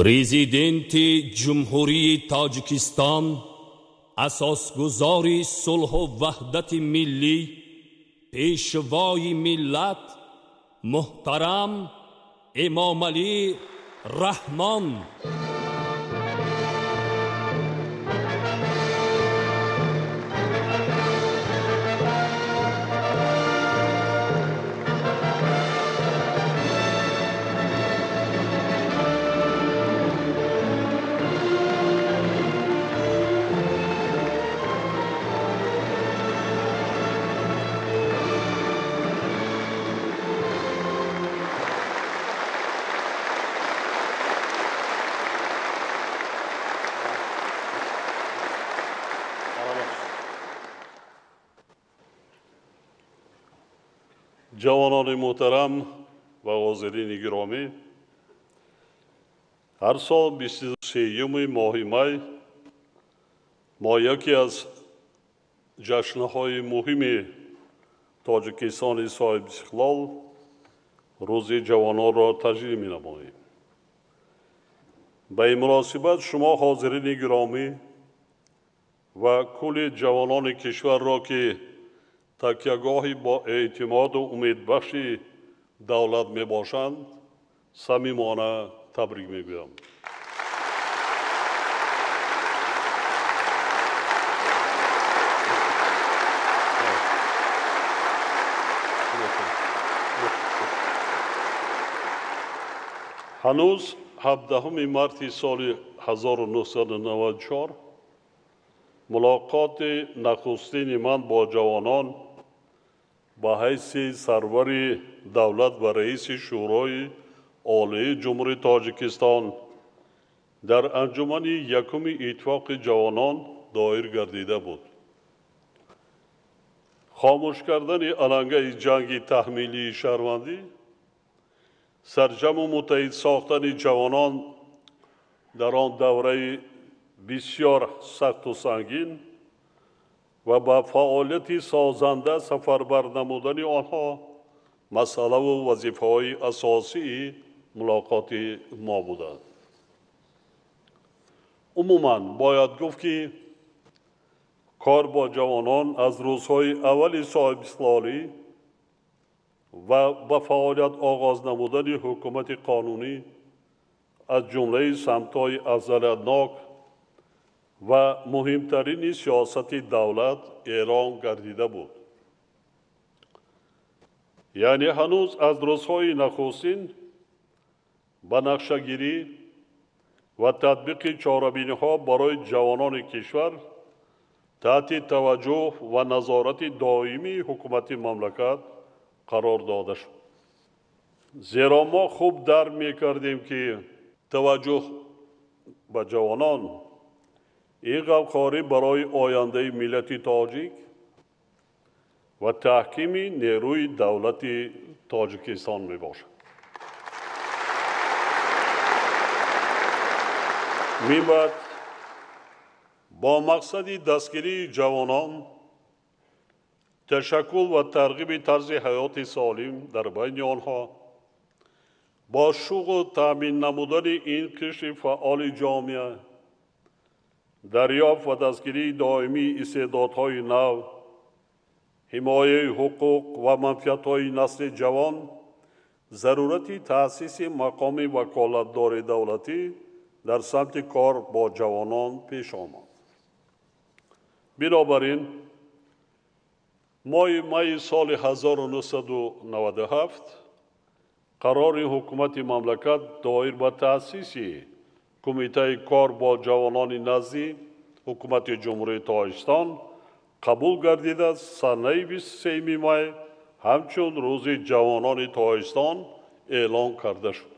Президенти Ҷумҳурии Тоҷикистон, асосгузори сулҳу ваҳдати миллӣ, пешвои миллат муҳтарам Эмомалӣ Раҳмон. Ҷавонони муҳтарам ва ҳозирини гиромӣ, ҳар сол 23 моҳи май мо яке аз ҷашнҳои муҳими Тоҷикистони соҳибистиқлол Рӯзи ҷавононро таҷлил менамоем. Ба ин муносибат шумо ҳозирини гиромӣ ва кулли ҷавонони кишварро, ки такягоҳи бо эътимоду умедбахши давлат мебошанд, самимона табрик мегӯям. Ҳанӯз 17 марти соли 1994 мулоқоти нахустини ман бо ҷавонон ба ҳайси сарвари давлат ва раиси Шӯрои Олии Ҷумҳурии Тоҷикистон дар анҷумани якуми Иттифоқи ҷавонон доир гардида буд. Хомӯш кардани алангаи ҷанги таҳмилии шаҳрвандӣ, сарҷаму муттаҳид сохтани ҷавонон дар он давраи бисёр сахту сангин ва ба фаъолияти созанда сафарбар намудани онҳо масъалаву вазифаҳои асосии мулоқоти мо буданд. Умуман бояд гуфт, ки кор бо ҷавонон аз рӯзҳои аввали соҳибистиқлолӣ ва ба фаъолият оғоз намудани ҳукумати қонунӣ аз ҷумлаи самтҳои афзалиятнок ва муҳимтарини сиёсати давлат эълон гардида буд. Яъне ҳанӯз аз рӯзҳои нахустин ба нақшагирӣ ва татбиқи чорабиниҳо барои ҷавонони кишвар таҳти таваҷҷӯҳ ва назорати доимии ҳукумати мамлакат қарор дода шуд. Зеро мо хуб дарк мекардем, ки таваҷҷӯҳ ба ҷавонон ин ғамхорӣ барои ояндаи миллати тоҷик ва таҳкими нерӯи давлати Тоҷикистон мебошад. Минбаъд бо мақсади дастгирии ҷавонон, ташаккул ва тарғиби тарзи ҳаёти солим дар байни онҳо, бо шуғлу таъмин намудани ин қишри фаъоли ҷомеа, дарёфт ва дастгирии доимии истеъдодҳои нав, ҳимояи ҳуқуқ ва манфиатҳои насли ҷавон, зарурати таъсиси мақоми ваколатдори давлатӣ дар самти кор бо ҷавонон пеш омад. Бинобар ин моҳи майи соли 1997 қарори ҳукумати мамлакат доир ба таъсиси Кумитаи кор бо ҷавонони назди ҳукумати Ҷумҳурии Тоҷикистон қабул гардида, санаи 23 май ҳамчун Рӯзи ҷавонони Тоҷикистон эълон карда шуд.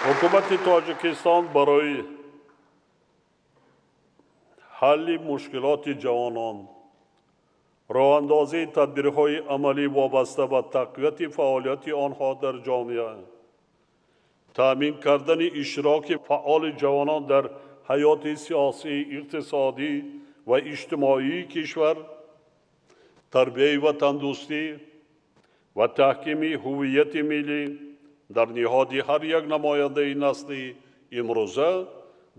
Ҳукумати Тоҷикистон барои ҳалли мушкилоти ҷавонон, роҳандозии тадбирҳои амалӣ вобаста ба тақвияти фаъолияти онҳо дар ҷомеа, таъмин кардани иштироки фаъоли ҷавонон дар ҳаёти сиёсӣ, иқтисодӣ ва иҷтимоии кишвар, тарбияи ватандӯстӣ ва таҳкими ҳуввияти миллӣ Дар ниҳоди ҳар як намояндаи насли имрӯза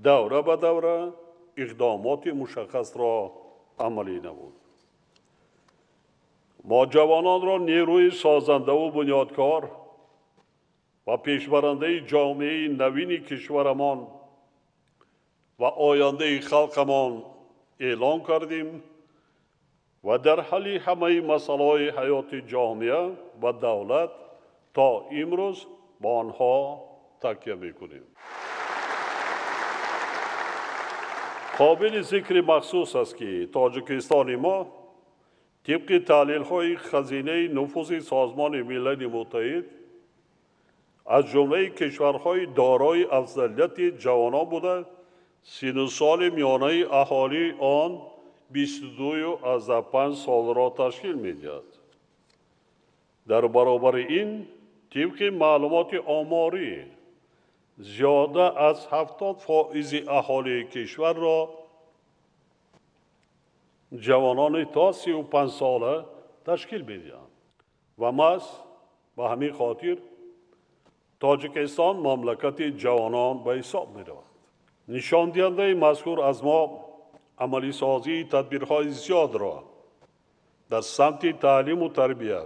давра ба давра иқдомоти мушаххасро амалӣ намуд. Мо ҷавононро нерӯи созандаву бунёдкор ва пешбарандаи ҷомеаи навини кишварамон ва ояндаи халқамон эълон кардем ва дар ҳалли ҳамаи масъалаҳои ҳаёти ҷомеа ва давлат то имрӯз ба онҳо такя мекунем. Қобили зикри махсус аст, ки Тоҷикистони мо тибқи таҳлилҳои хазинаи нуфузи Созмони Милали Муттаҳид аз ҷумлаи кишварҳои дорои афзалияти ҷавонон буда, сину соли миёнаи аҳолии он 22,5 солро ташкил медиҳад. Дар баробари ин, тибқи маълумоти оморӣ, зиёда аз 70% аҳолии кишварро ҷавонони то 35 сола ташкил медиҳанд ва маҳз ба ҳамин хотир Тоҷикистон мамлакати ҷавонон ба ҳисоб меравад. Нишондиҳандаи мазкур аз мо амалисозии тадбирҳои зиёдро дар самти таълиму тарбия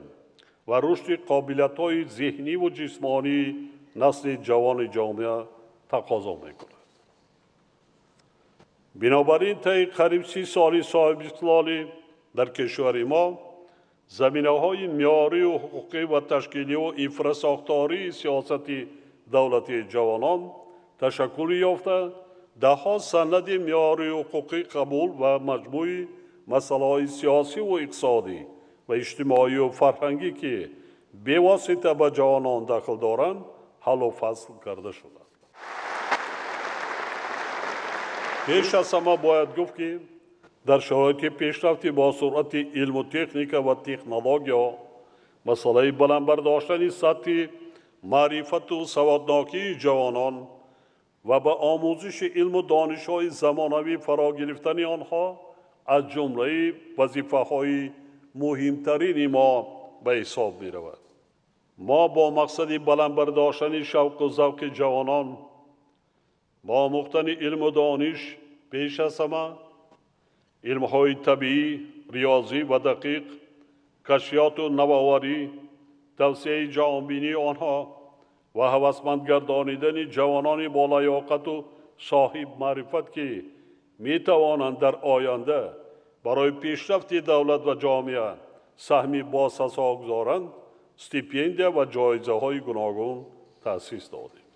ва рушди қобилиятҳои зеҳниву ҷисмонии насли ҷавони ҷомеа тақозо мекунад. Бинобар ин, таи қариб 30 соли соҳибистиқлолӣ дар кишвари мо заминаҳои меъёрию ҳуқуқӣ ва ташкилию инфрасохтории сиёсати давлатии ҷавонон ташаккул ёфта, даҳҳо санади меъёрию ҳуқуқӣ қабул ва маҷмӯи масъалаҳои сиёсиву иқтисодӣ ва иҷтимоию фарҳангӣ, ки бевосита ба ҷавонон дахл доранд, ҳаллу фасл карда шуданд. Пеш аз ҳама бояд гуфт, ки дар шароити пешрафти бо суръати илму техника ва технология масъалаи баланд бардоштани сатҳи маърифату саводнокии ҷавонон ва ба омӯзиши илму донишҳои замонавӣ фаро гирифтани онҳо аз ҷумлаи вазифаҳои муҳимтарини мо ба ҳисоб меравад. Мо бо мақсади баланд бардоштани шавқу завқи ҷавонон бо омӯхтани илму дониш пеш аз ҳама илмҳои табиӣ, риёзӣ ва дақиқ, кашфиёту навоварӣ, тавсияи ҷаҳонбинии онҳо ва ҳавасманд гардонидани ҷавонони болаёқату соҳибмаърифат, ки метавонанд дар оянда барои пешрафти давлат ва ҷомеа саҳми босазо гузоранд, стипендия ва ҷоизаҳои гуногун таъсис додем.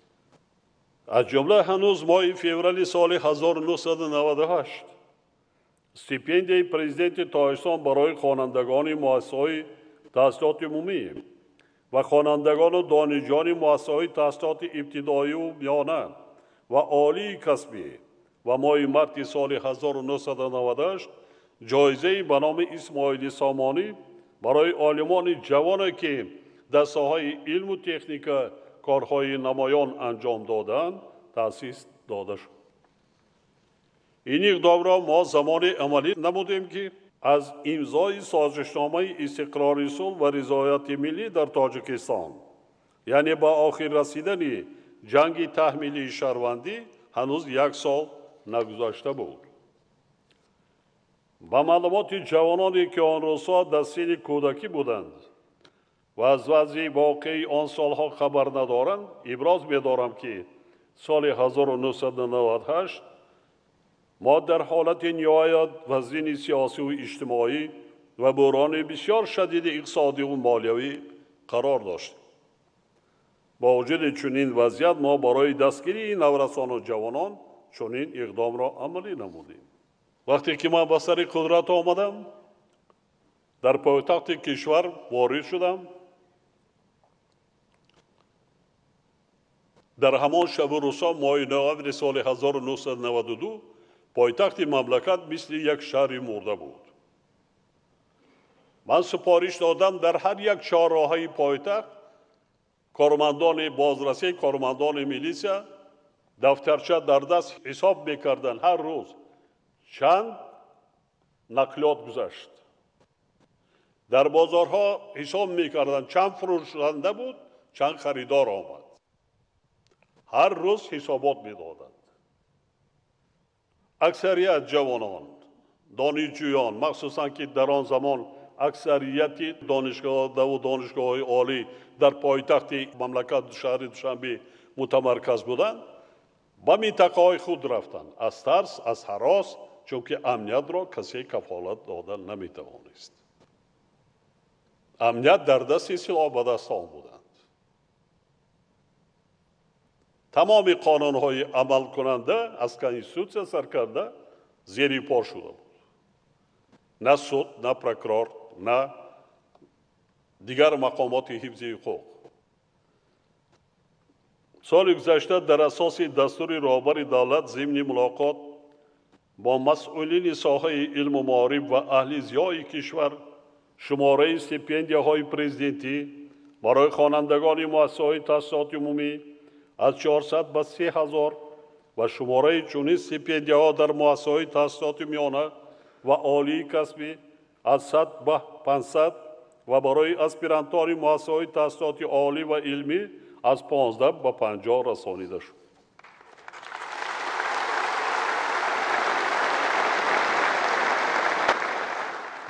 Аз ҷумла ҳанӯз моҳи феврали соли 1998 стипендияи президенти Тоҷикистон барои хонандагони муассисаҳои таҳсилоти умумӣ ва хонандагону донишҷӯёни муассисаҳои таҳсилоти ибтидоию миёна ва олии касбӣ ва моҳи марти соли 1998 ҷоизаи ба номи Исмоили Сомонӣ барои олимони ҷавоне, ки дар соҳаи илму техника корҳои намоён анҷом додаанд, таъсис дода шуд. Ин иқдомро мо замоне амалӣ намудем, ки аз имзои созишномаи истиқрори сулҳ ва ризояти миллӣ дар Тоҷикистон, яъне ба охир расидани ҷанги таҳмилии шаҳрвандӣ, ҳанӯз як сол нагузашта буд. Ба маълумоти ҷавононе, ки он рӯзҳо дар синни кӯдакӣ буданд ва аз вазъи воқеии он солҳо хабар надоранд, иброз медорам, ки соли 1998 мо дар ҳолати ниҳоят вазъини сиёсиву иҷтимоӣ ва буҳрони бисёр шадиди иқтисодиву молиявӣ қарор доштем. Бо вуҷуди чунин вазъият мо барои дастгирии наврасону ҷавонон чунин иқдомро амалӣ намудем. Вақте ки ман ба сари қудрат омадам, дар пойтахти кишвар ворид шудам. Дар ҳамон шабу рӯзҳо моҳи ноябри соли 1992 пойтахти мамлакат мисли як шаҳри мурда буд. Ман супориш додам дар ҳар як чорроҳаи пойтахт кормандони бозрасӣ, кормандони милисия дафтарча дар даст ҳисоб мекарданд ҳар рӯз чанд нақлиёт гузашт. Дар бозорҳо ҳисоб мекарданд чанд фурӯшанда буд, Чанд харидор омад. Ҳар рӯз ҳисобот медоданд. Аксарият ҷавонон, донишҷӯён, махсусан ки дар он замон аксарияти донишгоҳу донишгоҳҳои олӣ дар пойтахти мамлакат шаҳри Душанбе мутамарказ буданд, ба минтақаҳои худ рафтанд. Аз тарс, аз ҳарос, чунки амниятро касе кафолат дода наметавонист. Амният дар дасти силоҳбадастон буданд. Тамоми қонунҳои амалкунанда аз конститутсия сар карда зери по шуда буд. На суд, на прокурор, на дигар мақомоти ҳифзи ҳуқуқ. Соли гузашта дар асоси дастури роҳбари давлат зимни мулоқот бо масъулини соҳаи илму маориф ва аҳли зиёи кишвар шумораи стипендияҳои президентӣ барои хонандагони муассисаҳои таҳсилоти умумӣ аз 400 ба 3000 ва шумораи чунин стипендияҳо дар муассисаҳои таҳсилоти миёна ва олии касбӣ аз 100 ба 500 ва барои аспирантони муассисаҳои таҳсилоти олӣ ва илмӣ аз 15 ба 50 расонида шуд.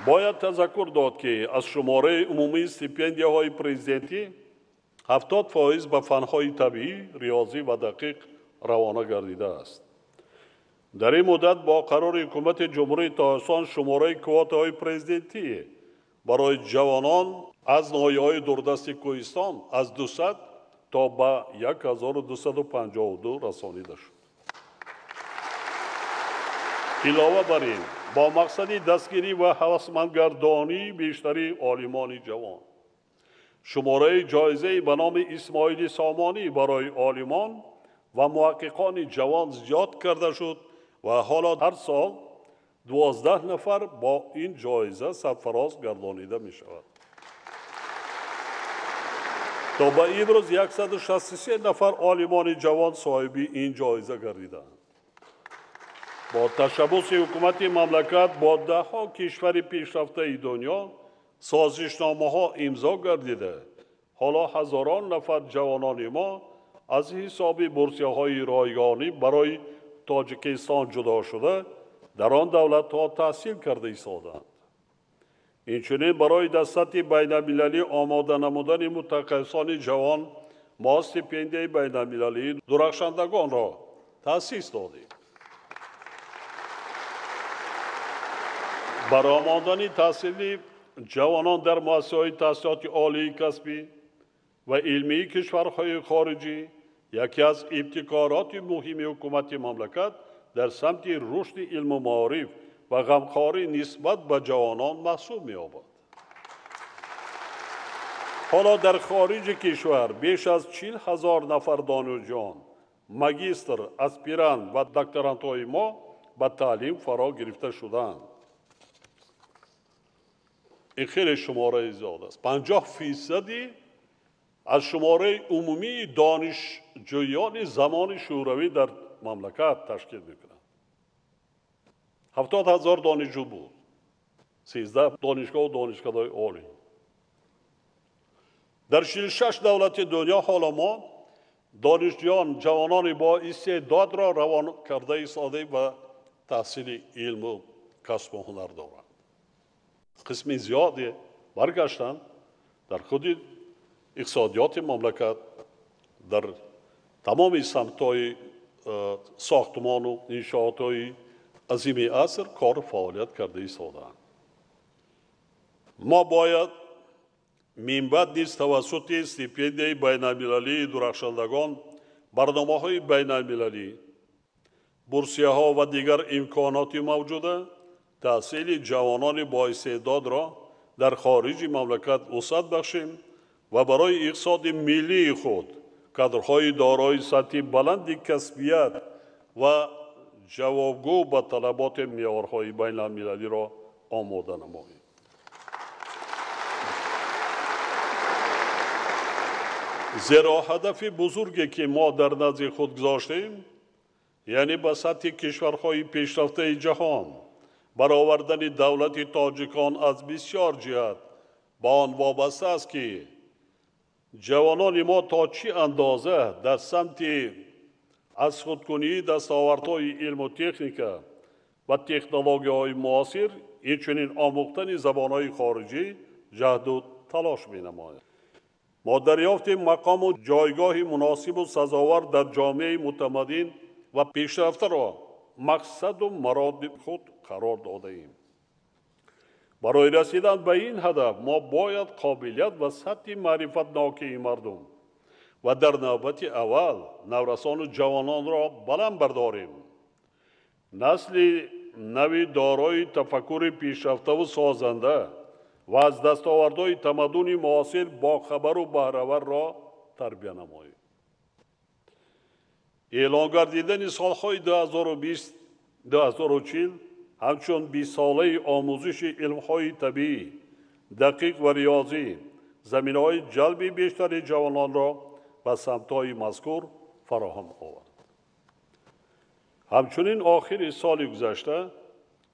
Бояд тазаккур дод, ки аз шумораи умумии стипендияҳои президентӣ 70% ба фанҳои табиӣ, риёзӣ ва дақиқ равона гардидааст. Дар ин муддат бо қарори ҳукумати Ҷумҳурии Тоҷикистон шумораи квотаҳои президентӣ барои ҷавонон аз ноҳияҳои дурдасти Кӯҳистон аз 200 то ба 1252 расонида шуд. Илова бар ин, бо мақсади дастгирӣ ва ҳавасмандгардонии бештари олимони ҷавон шумораи ҷоизаи ба номи Исмоили Сомонӣ барои олимон ва муҳаққиқони ҷавон зиёд карда шуд ва ҳоло ҳар сол 12 нафар бо ин ҷоиза сарфароз гардонида мешавад. То ба имрӯз 163 нафар олимони ҷавон соҳиби ин ҷоиза гардиданд. Бо ташаббуси ҳукумати мамлакат бо даҳҳо кишвари пешрафтаи дунё созишномаҳо имзо гардида, ҳоло ҳазорон нафар ҷавонони мо аз ҳисоби бурсияҳои ройгонӣ барои Тоҷикистон ҷудо шуда дар он давлатҳо таҳсил карда истодаанд. Инчунин барои дар сатҳи байналмилалӣ омода намудани мутахассисони ҷавон мо стипендияи байналмилалии дурахшандагонро таъсис додем. Баромадани таҳсили ҷавонон дар муассисаҳои таҳсилоти олии касбӣ ва илмии кишварҳои хориҷӣ яке аз ибтикороти муҳими ҳукумати мамлакат дар самти рушди илму маориф ва ғамхорӣ нисбат ба ҷавонон маҳсуб меёбад. Ҳоло дар хориҷи кишвар беш аз 40 000 нафар донишҷӯён, магистр, аспирант ва докторантҳои мо ба таълим фаро гирифта шудаанд. Ин хеле шумораи зиёд аст. 50% аз шумораи умумии донишҷӯёни замони шӯравӣ дар мамлакат ташкил мекунанд. 70 000 донишҷӯ буд, 13 донишгоҳу донишкадаҳои олӣ. Дар 46 давлати дунё ҳоло мо донишҷӯён, ҷавонони бо истеъдодро равон карда истодаем ва таҳсили илму касбу ҳунар доранд. Қисми зиёде баргаштанд дар худи иқтисодиёти мамлакат, дар тамоми самтҳои сохтмону иншоотҳои азими аср кору фаъолият карда истодаанд. Мо бояд минбаъд низ тавассути стипендияи байналмилалии дурахшандагон, барномаҳои байналмилалӣ, бурсияҳо ва дигар имконоти мавҷуда таҳсили ҷавонони боистеъдодро дар хориҷи мамлакат вусъат бахшем ва барои иқтисоди миллии худ кадрҳои дорои сатҳи баланди касбият ва ҷавобгӯ ба талаботи меъёрҳои байналмилалиро омода намоем. Зеро ҳадафи бузурге ки мо дар назди худ гузоштем, яъне ба сатҳи кишварҳои пешрафтаи ҷаҳон баровардани давлати тоҷикон аз бисёр ҷиҳат ба он вобаста аст, ки Ҷавонони мо то чӣ андоза дар самти аз худкунии дастовардҳои илму техника ва технологияҳои муосир, инчунин омӯхтани забонҳои хориҷӣ ҷаҳду талош менамояд. Мо дарёфтем мақому ҷойгоҳи муносибу сазовор дар ҷомеаи мутамаддин ва пешрафтаро мақсаду мароди худ қарор додаем. Барои расидан ба ин ҳадаф мо бояд қобилият ва сатҳи маърифатнокии мардум ва дар навбати аввал наврасону ҷавононро баланд бардорем. Насли нави дорои тафаккури пешрафтаву созанда ва аз дастовардҳои тамаддуни муосир бохабару баҳраварро тарбия намоем. Эълон гардидани солҳои 2020-2040 ҳамчун бистсолаи омӯзиши илмҳои табиӣ, дақиқ ва риёзӣ заминаҳои ҷалби бештари ҷавононро ба самтҳои мазкур фароҳам овард. Ҳамчунин охири соли гузашта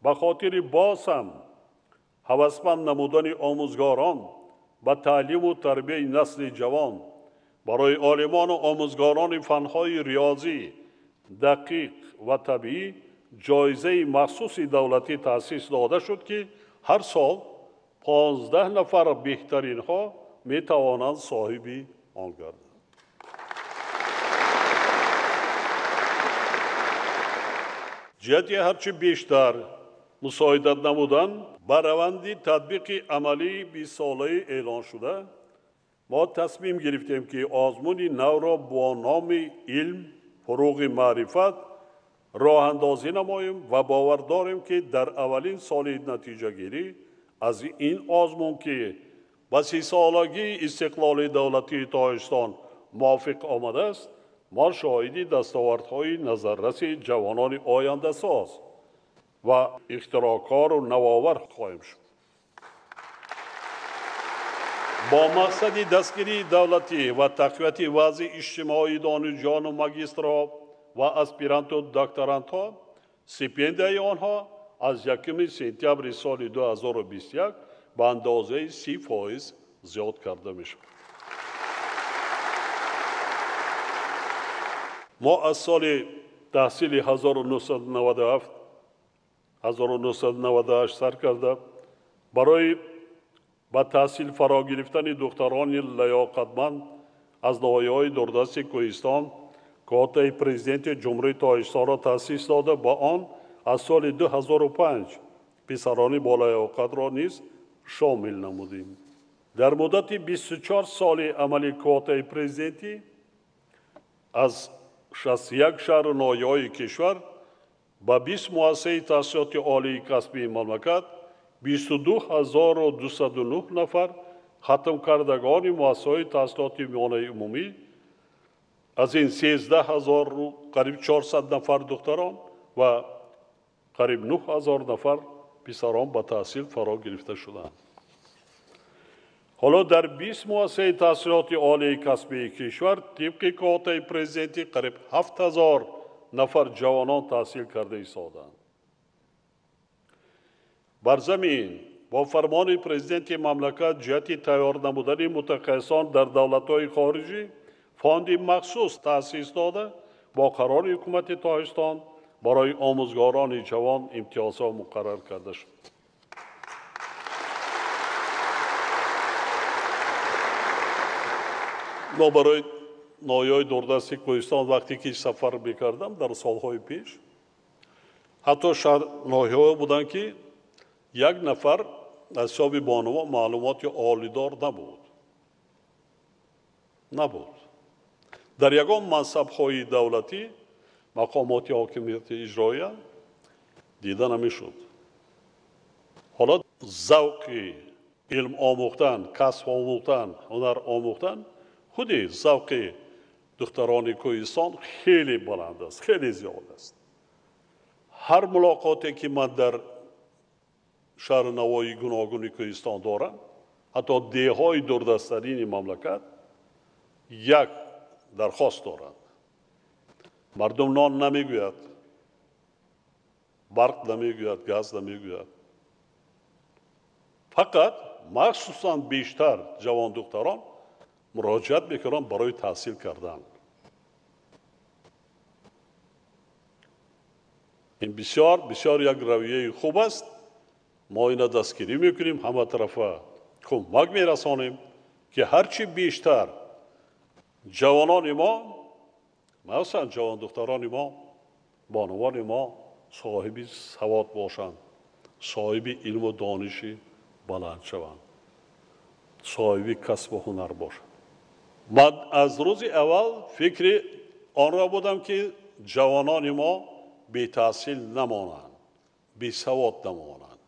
ба хотири боз ҳам ҳавасманд намудани омӯзгорон ба таълиму тарбияи насли ҷавон барои олимону омӯзгорони фанҳои риёзӣ, дақиқ ва табиӣ ҷоизаи махсуси давлатӣ таъсис дода шуд, ки ҳар сол 15 нафар беҳтаринҳо метавонанд соҳиби он гарданд. Ҷиҳати ҳарчи бештар мусоидат намудан ба раванди татбиқи амалии бистсолаи эълоншуда, мо тасмим гирифтем, ки озмуни навро бо номи илм, фуруғи маърифат роҳандозӣ намоем ва бовар дорем, ки дар аввалин соли натиҷагирӣ аз ин озмун, ки ба сисолагии истиқлоли давлатии Тоҷикистон мувофиқ омадааст, мо шоҳиди дастовардҳои назарраси ҷавонони ояндасоз ва ихтироъкору навовар хоҳем шуд. Бо мақсади дастгирии давлатӣ ва тақвияти вазъи иҷтимоии донишҷӯёну магистрҳо ва аспиранту докторантҳо, стипендияи онҳо аз 1 сентябри соли 2021 ба андозаи 30% зиёд карда мешавад. Мо аз соли таҳсили 1997-1998 сар карда барои ба таҳсил фаро гирифтани духтарони лаёқатманд аз ноҳияҳои дурдасти Кӯҳистон квотаи президенти Ҷумҳурии Тоҷикистонро таъсис дода, ба он аз соли 2005 писарони болаёқатро низ шомил намудем. Дар муддати 24 соли амали квотаи президентӣ аз 61 шаҳру ноҳияҳои кишвар ба 20 муассисаи таҳсилоти олии касбии мамлакат 22209 нафар хатмкардагони муассисаҳои таҳсилоти миёнаи умумӣ, аз ин 13000 қариб 400 нафар духтарон ва қариб 9000 нафар писарон ба таҳсил фаро гирифта шуданд. Ҳоло дар 20 муассисаи таҳсилоти олии касбии кишвар тибқи квотаи президентӣ қариб 7000 нафар ҷавонон таҳсил карда истоданд. Бар замин бо фармони президенти мамлакат ҷиҳати тайёр намудани мутахассисон дар давлатҳои хориҷӣ фонди махсус таъсис дода, бо қарори ҳукумати Тоҷикистон барои омӯзгорони ҷавон имтиёзҳо муқаррар карда шуд. Мо барои ноҳияҳои дурдасти Кӯҳистон вақте ки сафар мекардам дар солҳои пеш, ҳатто шаҳр ноҳияҳо буданд, ки як нафар аз ҳисоби бонуво маълумоти олидор набуд. Дар ягон мансабҳои давлатӣ мақомоти ҳокимияти иҷроия дида намешуд. Ҳоло завқи илм омӯхтан, касб омӯхтан, ҳунар омӯхтан худи завқи духтарони Кӯҳистон хеле баланд аст, хеле зиёд аст. Ҳар мулоқоте ки ман дар шаҳру навоҳии гуногуни Кӯҳистон дорам, ҳатто деҳҳои дурдасттарини мамлакат, як дархост доранд. Мардум нон намегӯяд, барқ намегӯяд, газ намегӯяд. Фақат махсусан бештар ҷавондухтарон Муроҷиат мекунанд барои таҳсил кардан. Ин бисёр бисёр як равияи хуб аст. Мо ина дастгирӣ мекунем, ҳама тарафа кӯмак мерасонем, ки ҳарчи бештар ҷавонони мо, махсусан ҷавондухтарони мо, бонувони мо соҳиби савод бошанд, соҳиби илму дониши баланд шаванд, соҳиби касбу ҳунар бошанд. Ман аз рӯзи аввал фикри онро будам, ки ҷавонони мо бетаҳсил намонанд, бесавод намонанд.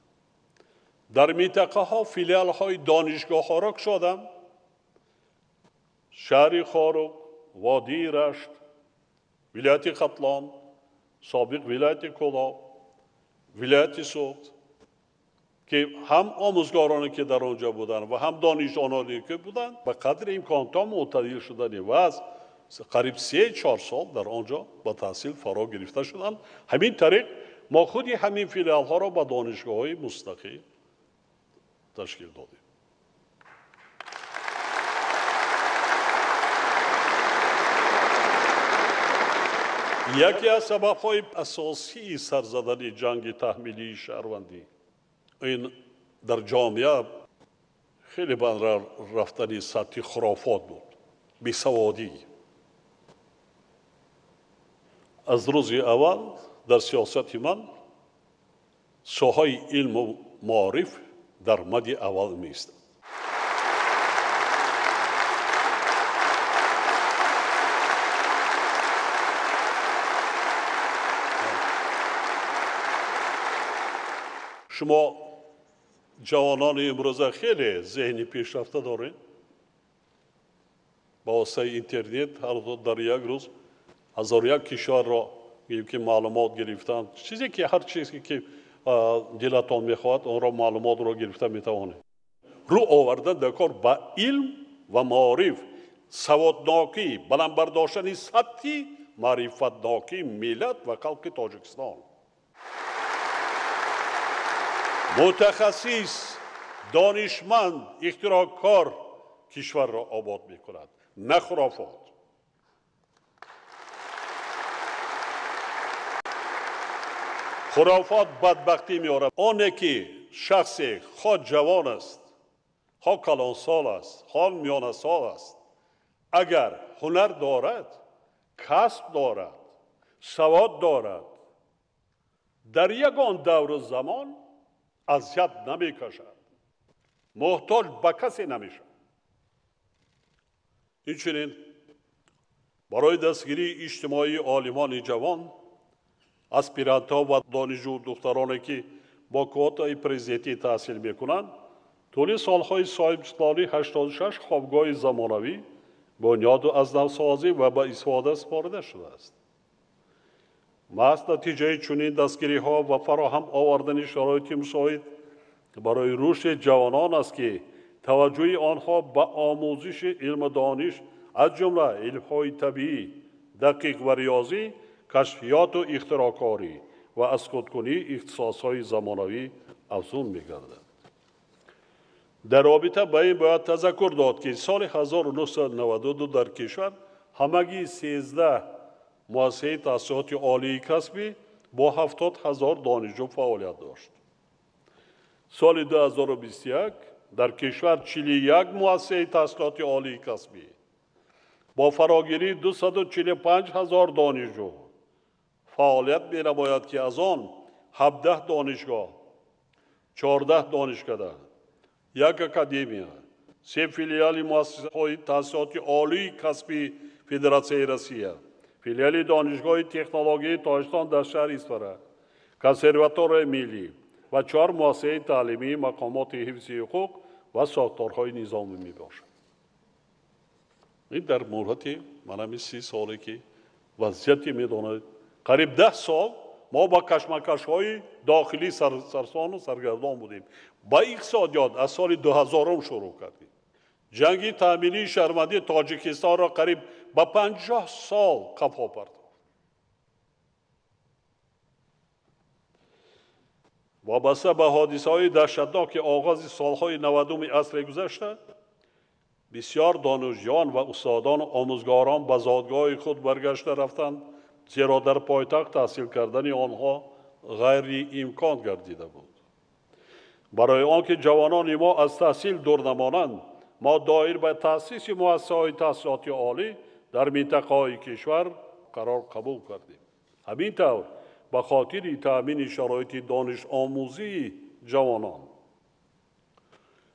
Дар минтақаҳо филиалҳои донишгоҳҳоро кушодам. Шаҳри Хоруғ, водии Рашт, вилояти Хатлон, собиқ вилояти Кӯлоб, вилояти Суғд, ки ҳам омӯзгороне ки дар он ҷо буданд ва ҳам донишҷӯёне ки буданд, ба қадри имкон то мӯътадил шудани вазъ қариб 3-4 сол дар он ҷо ба таҳсил фаро гирифта шуданд. Ҳамин тариқ мо худи ҳамин филиалҳоро ба донишгоҳҳои мустақил ташкил додем. Яке аз сабабҳои асосии сарзадани ҷанги таҳмилии шаҳрвандӣ ин дар ҷомеа хеле банд рафтани сатҳи хурофот буд, бесаводӣ. Аз рӯзи аввал дар сиёсати ман соҳаи илму маориф дар мади аввал меистад. Шумо ҷавонони имрӯза хеле зеҳни пешрафта доред. Ба воситаи интернет ҳар дар як рӯз 1001 кишварро ки маълумот гирифтан, чизе ки ҳар чизе ки дилатон мехоҳад, онро маълумотро гирифта метавонед. Рӯ овардан дар кор ба илм ва маориф, саводнокӣ, баланд бардоштани сатҳи маърифатнокии миллат ва халқи Тоҷикистон. Мутахассис, донишманд, ихтироъкор кишварро обод мекунад, на хурофот. Хурофот бадбахтӣ меорад. Оне ки шахсе хоҳ ҷавон аст, хоҳ калонсол аст, хоҳ миёнасол аст, агар ҳунар дорад, касб дорад, савод дорад, дар ягон давру замон азият намекашад, муҳтоҷ ба касе намешавад. Инчунин барои дастгирии иҷтимоии олимони ҷавон, аспирантҳо ва донишҷӯ духтароне ки бо квотаи президентӣ таҳсил мекунанд, тӯли солҳои соҳибистиқлолӣ 86 хобгоҳи замонавӣ бунёду аз навсозӣ ва ба истифода супорида шудааст. Маҳз натиҷаи чунин дастгириҳо ва фароҳам овардани шароити мусоид барои рушди ҷавонон аст, ки таваҷҷӯҳи онҳо ба омӯзиши илму дониш, аз ҷумла илмҳои табиӣ, дақиқ ва риёзӣ, кашфиёту ихтироъкорӣ ва аз худкунии ихтисосҳои замонавӣ афзун мегардад. Дар робита ба ин бояд тазаккур дод, ки соли 1992 дар кишвар ҳамагӣ 13 муассисаи таҳсилоти олии касбӣ бо 70 000 донишҷӯ фаъолият дошт. Соли 2021 дар кишвар 41 муассисаи таҳсилоти олии касбӣ бо фарогирии 245 000 донишҷӯ фаъолият менамояд, ки аз он 17 донишгоҳ, 14 донишкада, як академия, 3 филиали муассисаҳои таҳсилоти олии касбии Федератсияи Россия, филиали Донишгоҳи технологияи Тоҷикистон дар шаҳри Исфара, консерваторияи миллӣ ва 4 муассисаи таълимии мақомоти ҳифзи ҳуқуқ ва сохторҳои низомӣ мебошад. Ин дар муҳлати манами 30 соле ки вазъияте медонад, қариб 10 сол мо ба кашмакашҳои дохилӣ сарсону саргардон будем. Ба иқтисодиёт аз соли 2000 шурӯъ кардем. Ҷанги таъминии шаҳрвандии Тоҷикистонро қариб ба 50 сол қафо партофт. Вобаста ба ҳодисаҳои даҳшатноки оғози солҳои 90-уми асри гузашта, Бисёр донишҷӯён ва устодону омӯзгорон ба зодгоҳи худ баргашта рафтанд, зеро дар пойтахт таҳсил кардани онҳо ғайриимкон гардида буд. Барои он ки ҷавонони мо аз таҳсил дур намонанд, мо доир ба таъсиси муассисаҳои таҳсилоти олӣ дар минтақаҳои кишвар қарор қабул кардем. Ҳамин тавр ба хотири таъмини шароити донишомӯзии ҷавонон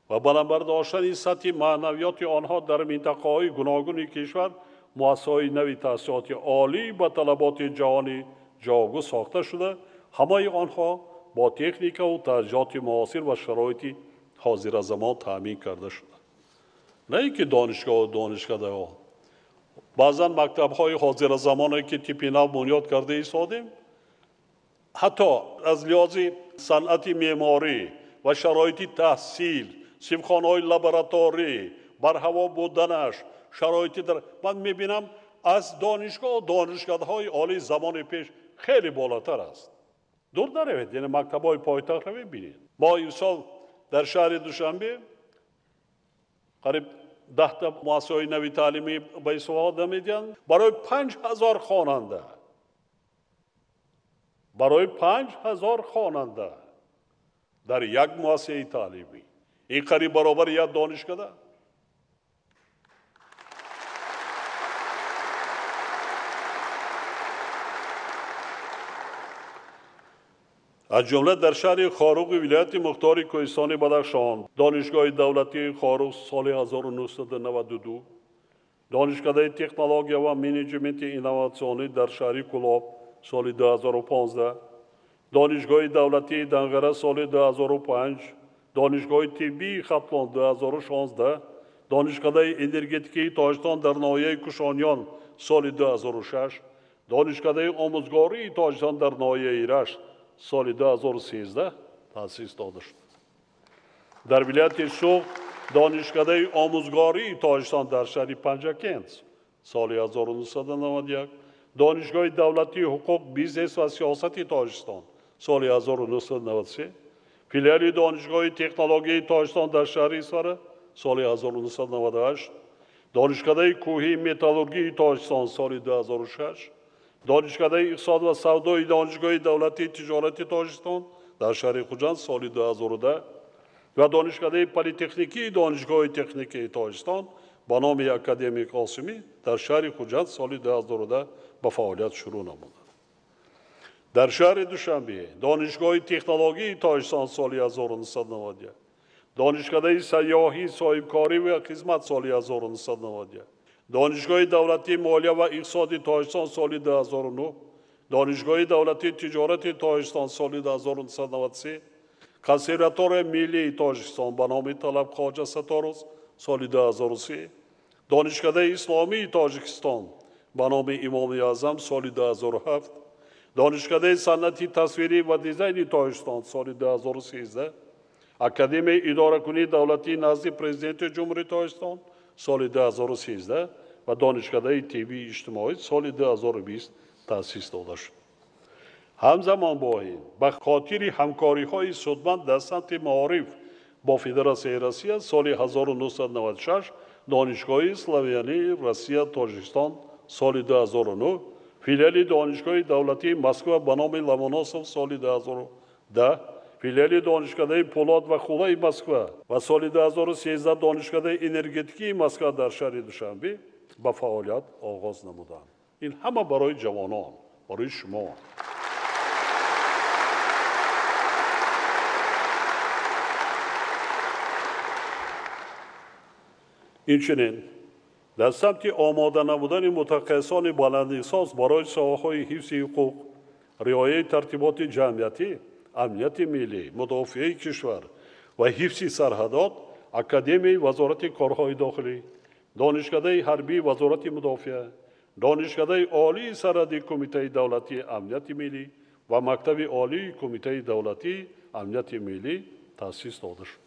ва баланд бардоштани сатҳи маънавиёти онҳо дар минтақаҳои гуногуни кишвар муассисаҳои нави таҳсилоти олӣ ба талаботи ҷаҳонӣ ҷавобгӯ сохта шуда, ҳамаи онҳо бо техникаву таҷҳизоти муосир ва шароити ҳозиразамон таъмин карда шуда. На ин ки донишгоҳу донишкадаҳо, баъзан мактабҳои ҳозиразамоне ки типи нав бунёд карда истодем, ҳатто аз лиҳози санъати меъморӣ ва шароити таҳсил, синфхонаҳои лабораторӣ, барҳаво буданаш, шароити дар ман мебинам аз донишгоҳу донишкадаҳои олии замони пеш хеле болотар аст. Дур наравед, яъне мактабҳои пойтахтро мебинед. Мо имсол дар шаҳри Душанбе қариб 10 муассисаҳои нави таълимӣ ба истифода медиҳанд барои 5000 хонанда. Барои 5000 хонанда дар як муассисаи таълимӣ. Ин қариб баробари як донишкада. Аз ҷумла дар шаҳри Хоруғи вилояти мухтори Кӯҳистони Бадахшон Донишгоҳи давлатии Хоруғ соли 1992, Донишкадаи технология ва менеҷменти инноватсионӣ дар шаҳри Кӯлоб соли 2015, Донишгоҳи давлатии Данғара соли 2005, Донишгоҳи тиббии Хатлон 2016, Донишкадаи энергетикии Тоҷикистон дар ноҳияи Кушониён соли 2006, Донишкадаи омӯзгории Тоҷикистон дар ноҳияи Рашт соли 2013 таъсис дода шуд. Дар вилояти Суғд Донишкадаи омӯзгории Тоҷикистон дар шаҳри Панҷакент соли 1991, Донишгоҳи давлатии ҳуқуқ, бизнес ва сиёсати Тоҷикистон соли 1993, филиали Донишгоҳи технологияи Тоҷикистон дар шаҳри Исфара соли 1998, Донишкадаи кӯҳии металлургии Тоҷикистон соли 2006, Донишкадаи иқтисод ва савдои Донишгоҳи давлатии тиҷорати Тоҷикистон дар шаҳри Хуҷанд соли 2010 ва Донишкадаи политехникии Донишгоҳи техникии Тоҷикистон ба номи академик Осимӣ дар шаҳри Хуҷанд соли 2010 ба фаъолият шурӯъ намуданд. Дар шаҳри Душанбе Донишгоҳи технологияи Тоҷикистон соли 1991, Донишкадаи сайёҳӣ, соҳибкорӣ ва хизмат соли 1991, Донишгоҳи давлатии молия ва иқтисоди Тоҷикистон соли 2009, Донишгоҳи давлатии тиҷорати Тоҷикистон соли 1993, Консерваторияи миллии Тоҷикистон ба номи Талаб Хоҷа Сатторов соли 2003, Донишкадаи исломии Тоҷикистон ба номи Имоми Аъзам соли 2007, Донишкадаи санъати тасвирӣ ва дизайни Тоҷикистон соли 2013, Академияи идоракунии давлатии назди Президенти Ҷумҳурии Тоҷикистон соли 2013 ва Донишкадаи тиббии иҷтимоӣ соли 2020 таъсис дода шуд. Ҳамзамон бо ин ба хотири ҳамкориҳои судманд дар самти маориф бо Федератсияи Россия соли 1996 Донишгоҳи славянии Россия Тоҷикистон соли 2009, филиали Донишгоҳи давлатии Москва ба номи Ломоносов соли 2010, филиали Донишкадаи Пӯлод ва Хулаи Москва ва соли 2013 Донишкадаи энергетикии Москва дар шаҳри Душанбе ба фаъолият оғоз намуданд. Ин ҳама барои ҷавонон, барои шумо. Инчунин дар самти омода намудани мутахассисони баландихтисос барои соҳаҳои ҳифзи ҳуқуқ, риояи тартиботи ҷамъиятӣ, амнияти миллӣ, мудофиаи кишвар ва ҳифзи сарҳадот, Академияи Вазорати корҳои дохилӣ, Донишкадаи ҳарбии Вазорати мудофиа, Донишкадаи олии сарҳадии Кумитаи давлатии амнияти миллӣ ва Мактаби олии Кумитаи давлатии амнияти миллӣ таъсис дода шуд.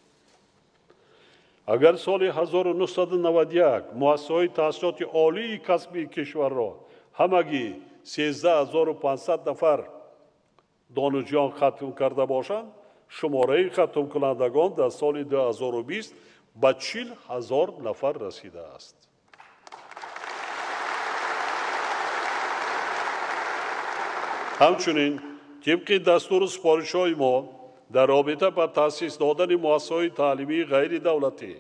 Агар соли 1991 муассисаҳои таҳсилоти олии касбии кишварро ҳамагӣ 13500 нафар донишҷӯён хатм карда бошанд, шумораи хатмкунандагон дар соли 2020 ба 40 000 нафар расидааст. Ҳамчунин тибқи дастуру супоришҳои мо дар робита ба таъсис додани муассисаҳои таълимии ғайридавлатӣ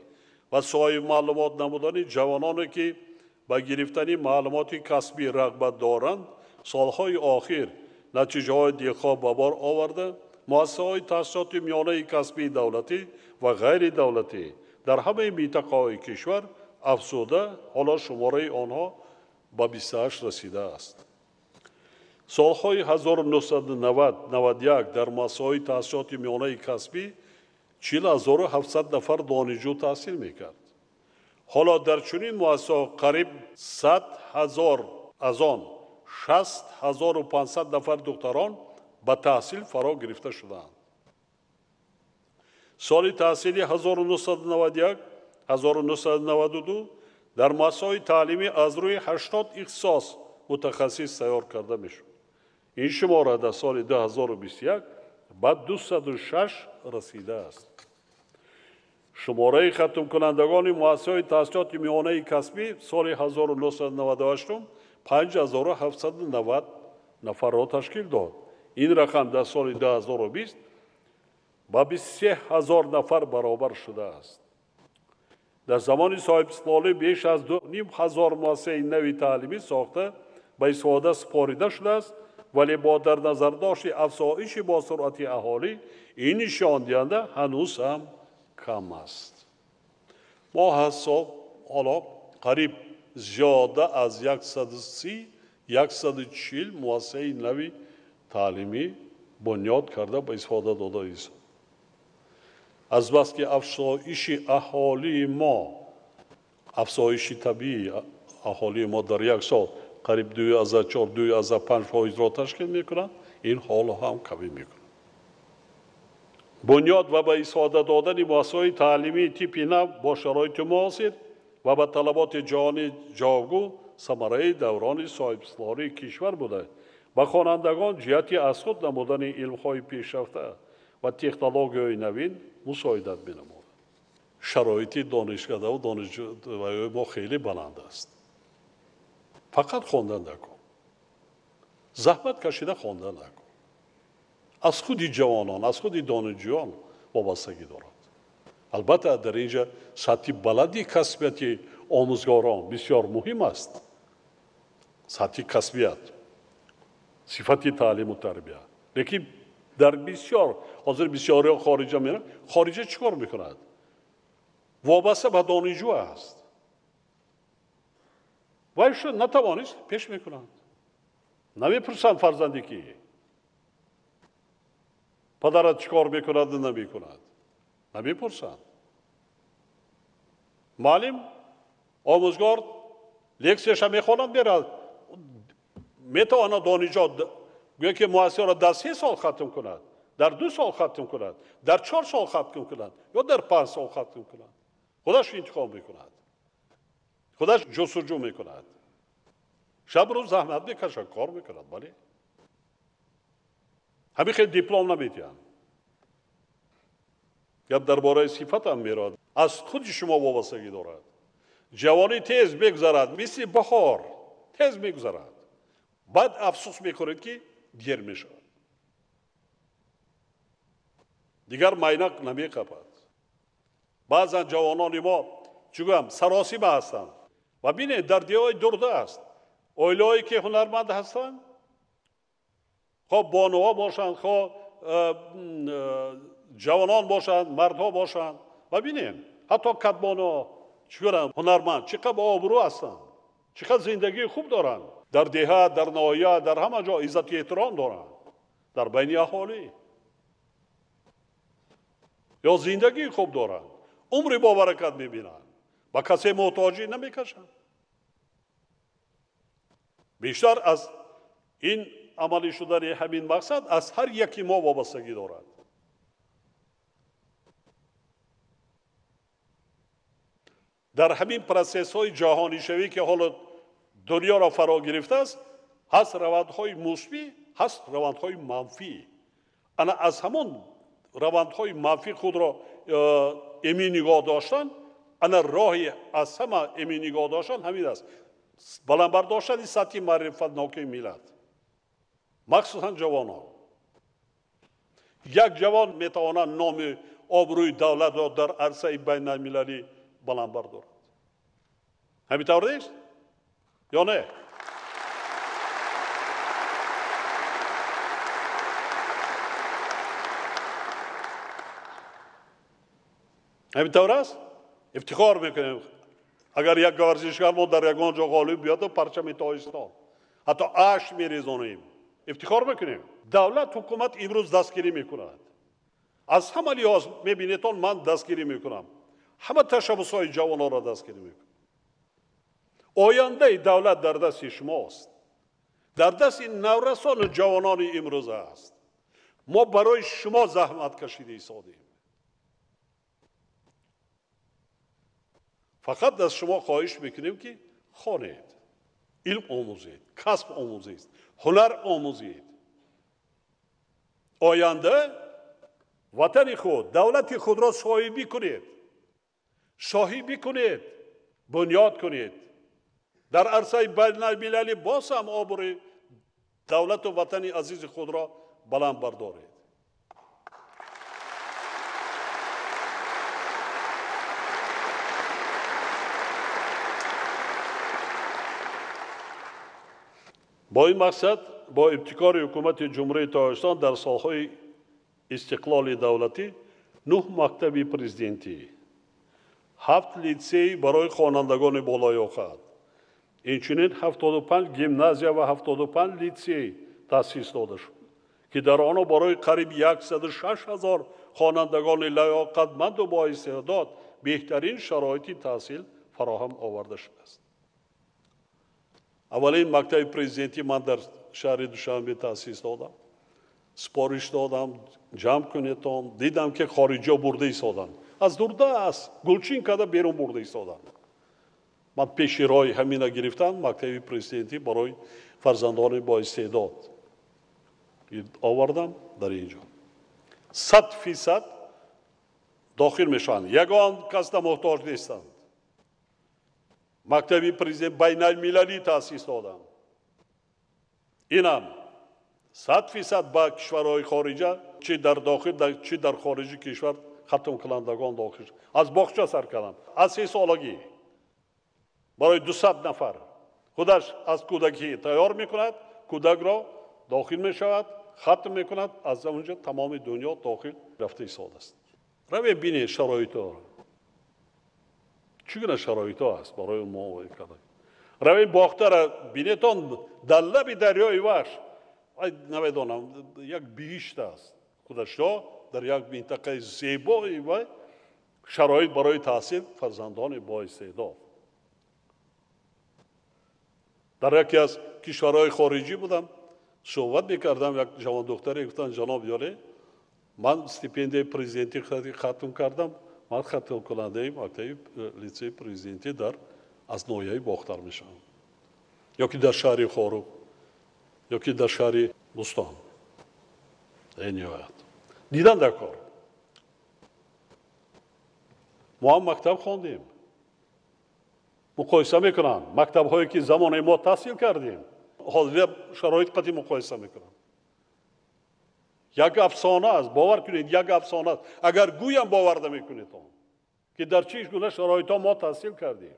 ва соҳибмаълумот намудани ҷавононе, ки ба гирифтани маълумоти касбӣ рағбат доранд, солҳои охир натиҷаҳои дилхоҳ ба бор оварда, муассисаҳои таҳсилоти миёнаи касбии давлатӣ ва ғайридавлатӣ дар ҳамаи минтақаҳои кишвар афзуда, ҳоло шумораи онҳо ба 28 расидааст. Солҳои 1990-91 дар муассисаҳои таҳсилоти миёнаи касбӣ 40 700 нафар донишҷӯ таҳсил мекард. Ҳоло дар чунин муассисаҳо қариб 100 000, аз он 6500 нафар духтарон ба таҳсил фаро гирифта шудаанд. Соли таҳсили 1991-1992 дар муассисаҳои таълимӣ аз рӯи 80 ихтисос мутахассис тайёр карда мешуд. Ин шумора дар соли 2021 ба 206 расидааст. Шумораи хатмкунандагони муассисаҳои таҳсилоти миёнаи касбӣ соли 1998 5790 нафарро ташкил дод. Ин рақам дар соли 2020 ба 23 000 нафар баробар шудааст. Дар замони соҳибистиқлолӣ беш аз 2500 муассисаи нави таълимӣ сохта ба истифода супорида шудааст, вале бо дар назардошти афзоиши босуръати аҳолӣ ин нишондиҳанда ҳанӯз ҳам кам аст. Мо ҳасоб ҳоло қариб зиёда аз 130-140 муассисаи нави таълимӣ бунёд карда ба истифода дода истод. Азбаски афзоиши аҳолии мо, афзоиши табиии аҳолии мо дар як сол қариб 2,4-2,5 фоизро ташкил мекунад, ин ҳоло ҳам қавӣ мекунад. Бунёд ва ба истифода додани муассисаҳои таълимии типи нав бо шароити муосир ва ба талаботи ҷаҳонӣ ҷавобгӯ самараи даврони соҳибистиқлолии кишвар буда, ба хонандагон ҷиҳати аз худ намудани илмҳои пешрафта ва технологияҳои навин мусоидат менамояд. Шароити донишкадаву донишҷӯи мо хеле баланд аст. Фақат хондан накун, заҳмат кашида хондан накун. Аз худи ҷавонон, аз худи донишҷӯён вобастагӣ дорад. Албатта, дар инҷа сатҳи баланди касбияти омӯзгорон бисёр муҳим аст. Сатҳи касбият, сифати таълиму тарбия. Лекин дар бисёр ҳозир бисёриҳо хориҷа мераванд. Хориҷа чӣ кор мекунад? Вобаста ба донишҷӯ аст. Вай шуд натавонист, пеш мекунанд. Намепурсанд фарзанде ки падарат чӣ кор мекунад, намекунад. Намепурсанд. Муаллим, омӯзгор лексияша мехонад, меравад. Метавонад донишҷӯ гӯё ки муассисаро дар 3 сол хатм кунад, дар 2 сол хатм кунад, дар 4 сол хатм кунад ё дар 5 сол хатм кунад. Худаш интихоб мекунад, худаш ҷустуҷӯ мекунад, шаб рӯз заҳмат мекашад, кор мекунад. Бале, ҳамин хел диплом наметиҳанд. Гап дар бораи сифатам меравад, аз худи шумо вобастагӣ дорад. Ҷавонӣ тез мегузарад, мисли баҳор тез мегузарад. Баъд афсӯс мекунед, ки дер мешавад, дигар майнақ намеқапад. Баъзан ҷавонони мо, чӣ гӯям, саросима ҳастанд ва бинед, дар деҳаҳои дурда аст оилаҳое ки ҳунарманд ҳастанд, хоҳ бонуҳо бошанд, хоҳ ҷавонон бошанд, мардҳо бошанд. Ва бинем, ҳатто кадбонуҳо чӣ гӯям, ҳунарманд, чӣ қадр обрӯ ҳастанд, чӣ қадр зиндагии хуб доранд. Дар деҳа, дар ноҳия, дар ҳама ҷо иззату эҳтиром доранд дар байни аҳолӣ. Ё зиндагии хуб доранд, умри бобаракат мебинанд, ба касе муҳтоҷӣ намекашанд. Бештар аз ин амалӣ шудани ҳамин мақсад аз ҳар яки мо вобастагӣ дорад. Дар ҳамин процессҳои ҷаҳонишавӣ, ки ҳоло дунёро фаро гирифтааст, ҳаст равандҳои мусбӣ, ҳаст равандҳои манфӣ. Ана аз ҳамон равандҳои манфӣ худро эмин нигоҳ доштан Ана роҳи аз ҳама эмин нигоҳ доштан ҳамин аст. Баланд бардоштани сатҳи маърифатнокии миллат, махсусан ҷавонон. Як ҷавон метавонад номи обрӯи давлатро дар арсаи байналмилалӣ баланд бардорад. Ҳамин тавр нест ё не? Ҳамин тавр аст? Ифтихор мекунем агар як варзишгар мо дар ягон ҷо ғолиб биёду парчами Тоҷикистон, ҳатто ашк мерезонем, ифтихор мекунем. Давлат, ҳукумат имрӯз дастгирӣ мекунад. Аз ҳама лиҳоз мебинедон, ман дастгирӣ мекунам. Ҳама ташаббусҳои ҷавононро дастгирӣ мекунам. Ояндаи давлат дар дасти шумост, дар дасти наврасону ҷавонони имрӯза аст. Мо барои шумо заҳмат кашида истодем. Фақат аз шумо хоҳиш мекунем, ки хонед, илм омӯзед, касб омӯзед, ҳунар омӯзед. Оянда ватани худ, давлати худро соҳибӣ кунед, шоҳибӣ кунед, бунёд кунед. Дар арсаи байналмилалӣ боз ҳам обрӯи давлату ватани азизи худро баланд бардоред. Бо ин мақсад, бо ибтикори ҳукумати Ҷумҳурии Тоҷикистон дар солҳои истиқлоли давлатӣ 9 мактаби президентӣ, 7 литсей барои хонандагони болоёқат, инчунин 75 гимназия ва 75 литсей таъсис дода шуд, ки дар онҳо барои қариб 106 ҳазор хонандагони лаёқатманду боистеъдод беҳтарин шароити таҳсил фароҳам оварда шудааст. Аввалин мактаби президентӣ ман дар шаҳри Душанбе таъсис додам. Супориш додам, ҷамъ кунедон. Дидам, ки хориҷиҳо бурда истоданд. Аз дурдаст гулчин карда берун бурда истоданд. Ман пеши роҳи ҳамина гирифтам, мактаби президентӣ барои фарзандони боистеъдод овардам дар ин ҷо. 100% дохил мешаванд. Ягон касда муҳтоҷ нестанд. Мактаби президент байналмилалӣ таъсис додам. Инам 100% ба кишварҳои хориҷа, чи дар дохил, чи дар хориҷи кишвар хатмкунандагон дохил. Аз боғча сар кардам. Аз 3 солагӣ барои 200 нафар. Худаш аз кӯдакӣ тайёр мекунад, кӯдакро дохил мешавад, хатм мекунад, аз онҷо тамоми дунё дохил рафта истодааст. Равед бинед шароитҳоро. Чӣ гуна шароитҳо аст барои мо карда. Равед Бохтара бинетон, дар лаби дарёи Вахш, намедонам, як биҳишт аст. Худашо дар як минтақаи зебои вай шароит барои таҳсил фарзандони боистеъдод. Дар яке аз кишварҳои хориҷӣ будам, суҳбат мекардам, як ҷавондухтаре гуфтанд: ҷаноб ёре, ман стипендияи президентӣ хатм кардам, ман хатмкунандаи мактаби литсеи президентӣ дар аз ноҳияи Бохтар мешавам, ё ки дар шаҳри Хоруғ, ё ки дар шаҳри Бӯстон. Ниҳоят дидан дар кор. Мо ҳам мактаб хондем. Муқоиса мекунанд мактабҳое ки замоне мо таҳсил кардем, ҳозир шароит қатъи муқоиса мекунанд. Як афсона аст, бовар кунед, як афсона аст. Агар гӯям бовар намекунед он, ки дар чӣ гуна шароитҳо мо таҳсил кардем.